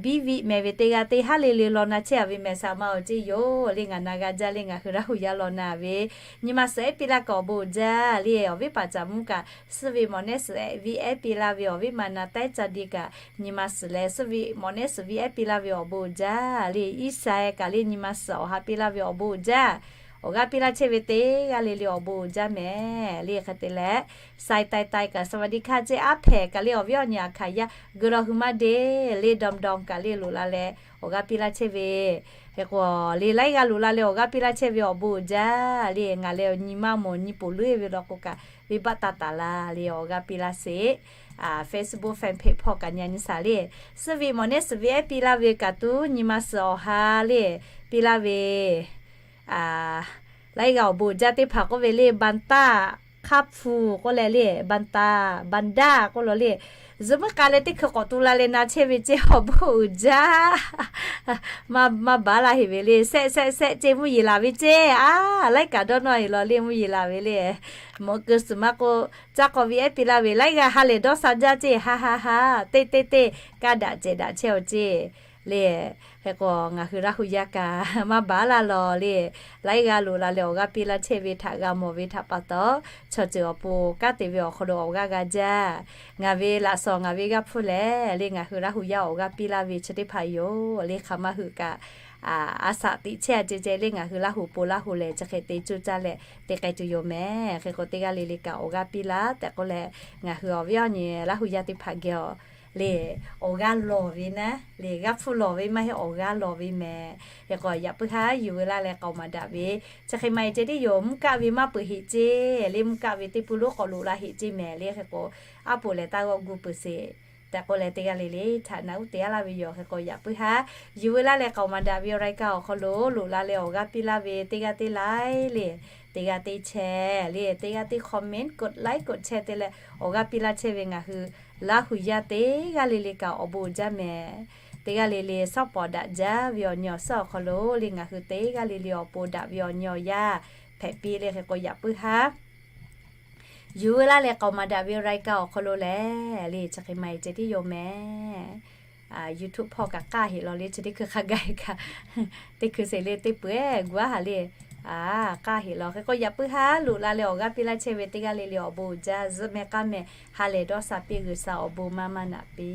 biˇ viˆ meh ve teˇ g'aˇ teˇ haˉ le le law na chehˇ a ve mehˍ, saˍ ma awˬ ceˇ yoˬ le. Ngaˬ na g'a jaˇ le, ngaˬ hui Laˇ hu yaˇ law na ve nyi ma suhˍ ehˉ piˇ laˇ kaꞈ awˬ bon uiˍ jaˇ le. Awˬ viˉ paˍ caˍ mvuhˇ kaꞈ suhˉ ve mawˬ nehˉ suhˍ viˇ ehˉ piˇ laˇ ve, awˬ viˉ ma na taiˉ ca di kaꞈ nyi ma suhˍ leh suhˉ ve mawˬ nehˉ suhˍ viˇ ehˉ piˇ laˇ ve awˬ bon uiˍ jaˇ le. Iˉsaˍ kaꞈ le nyi ma suhˍ awˬ ha piˇ laˇ ve awˬ bon uiˍ jaˇ. Awˬ g'aˇ piˇ laˇ chehˇ ve teˇ g'aˇ le le awˬ bon uiˍ jaˇ mehˍ le. Hk'e te leh, Sai Tai Tai kaꞈ สวัสดีค่ะ ceˇ, aˉ hpehꞈ kaꞈ le awˬ viˉ awˬ nyi Aˍ hkaˍ yaˇ geu law hui maˇ deˇ le, Dawˇ Dawˇ kaꞈ le loꞈ la leh awˬ g'aˇ piˇ laˇ chehˇ ve, hk'e k'o le laiˉ g'aˇ loꞈ la leh awˬ g'aˇ piˇ laˇ chehˇ ve awˬ bon uiˍ jaˇ le. Ngaˬ leh awˬ nyi maˇ mawˬ nyi poˬ leuˉ ve law k'o kaꞈ venˇbaˆ taˇ taˍ la le, awˬ g'aˇ piˇ laˇ sheˍ. Facebook fan page hpawˇ kaꞈ nyi a nyi saˍ le, suhˉ ve mawˬ nehˉ suhˍ viˇ ehˉ piˇ laˇ ve kaꞈ tuˉ nyi ma suhˍ awˬ ha le piˇ laˇ ve laiˉ g'aˇ awˬ bon uiˍ jaˇ. Teˇ hpaˍ k'oˆ ve le บานใต้ Hk'aˇ hpu k'oˆ leh le บานใต้ บานใต้ k'oˆ law le, zuhꞈ muiˉ k'a leh teˇ hkui k'awꞈ tu la leh na chehˇ ve ceˇ, awˬ bon uiˍ jaˇ. Maˇ baˬ laˇ heˆ ve le, sehˆ sehˆ sehˆ ceˇ, mvuhˇ yeˬ laˬ ve ceˇ, a laiˉ kaꞈ dawˇ nawˇ heˆ law le, mvuhˇ yeˬ laˬ ve le. Mawꞈ keu suhˍ maˇ k'oˆ, caˇ k'aw viˇ ehˉ piˇ laˇ ve laiˉ g'aˇ ha lehˬ dawˇ sha jaˇ ceˇ, ha ha ha, teˇ teˇ teˇ kaˇ daꞈ cehˬ daꞈ chehˇ aw ceˇ le. Hk'e k'o ngaˬ hui Laˇ hu yaˇ kaꞈ maˇ baˬ laˇ lawˬ le, laiˉ g'aˇ loꞈ la leh awˬ g'aˇ piˇ laˇ chehˇ ve htaꞈ g'a mawˬ ve htaꞈ pa taw, chaw ceuˬ awˬ pon kanˉ te ve awˬ hk'aw lo awˬ g'aˇ g'a jaˇ. Ngaˬ ve laꞈ shawnˍ ngaˬ ve g'aˇ hpfuhˇ lehˬ le, ngaˬ hui Laˇ hu yaˇ awˬ g'aˇ piˇ laˇ ve chi teˇ hpaˍ yoˬ le. Hk'aˬ maˇ hui kaꞈ a shaꞈ tiꞈ chehˇ a ceh ceh le, ngaˬ hui Laˇ hu pon Laˇ hu lehˬ chi hk'e te cuˇ caˇ leh te k'ai tuˬ yoˬ mehˍ. Hk'e k'o teˇ g'aˇ le le kaꞈ awˬ g'aˇ piˇ laˇ tehꞈ k'oˆ leh, ngaˬ hui awˬ viˉ awˬ nyi Laˇ hu yaˇ teˇ hpaˍ geh awˬ le, awˬ g'aˇ lawˬ ve naˉ le, g'aˇ hpfuhˇ lawˬ ve maˇ heˆ, awˬ g'aˇ lawˬ ve mehˍ. Hk'e k'o yaꞈ puiˉ haˉ yuˬ veu laˇ leh k'aoˍ maˍ daꞈ ve chi hk'e maˇ heˆ ceh tiˉ yoˬ. Mvuhˇ kaˆ ve maˇ peuˬ heˆ ceˇ le, mvuhˇ kaˆ ve teˇ pui lonˉ k'awꞈ loꞈ la heˆ ceˇ mehˍ le. Hk'e k'o aˉ poꞈ lehˬ taˇ g'awˆ gu peuˬ sheˍ tehꞈ k'oˆ leh teˇ g'aˇ le le htaꞈ na uˉ te a laˇ ve yoˬ. Hk'e k'o yaꞈ puiˉ haˉ yuˬ veu laˇ leh k'aoˍ maˍ daꞈ ve awˬ รายการ awˬ hk'aw lo loꞈ la leh awˬ g'aˇ piˇ laˇ ve teˇ g'aˇ teˇ laiˉ le, teˇ g'aˇ teˇ chehˇ le, teˇ g'aˇ teˇ comment กดไลค์ กดแชร์ te leh awˬ g'aˇ piˇ laˇ chehˇ ve ngaˬ hui Laˇ hu yaˇ teˇ g'aˇ le le kaꞈ awˬ bon uiˍ jaˇ mehˍ. Teˇ g'aˇ le le suhˉ pawˍ daꞈ jaˇ ve awˬ nyi awˬ suhˉ awˬ hk'aw lo le, ngaˬ hui teˇ g'aˇ le le awˬ pon daꞈ ve awˬ nyi awˬ yaˇ hpehꞈ piˇ le. Hk'e k'o yaꞈ puiˉ haˉ yuˬ veu laˇ leh k'aoˍ maˍ daꞈ ve awˬ รายการ awˬ hk'aw lo lehˬ le, chi hk'e maˇ heˆ ceh tiˉ yoˬ mehˍ. YouTube hpawˇ kaꞈ k'aˇ heˆ law le, chi teˇ hkui hk'a gaˬ kaꞈ teˇ hkui sheˍ le, teˇ peuˬ ehˉ gu aˉ haˍ le, k'aˇ heˆ law. Hk'e k'o yaꞈ puiˉ haˉ loꞈ la leh awˬ g'aˇ piˇ laˇ chehˇ ve teˇ g'aˇ le le awˬ bon uiˍ jaˇ. Zuhˆ meh k'aˇ meh ha lehˬ dawˇ sha piˇ, G'uiˬsha awˬ bon maˇ maˇ naꞈ piˇ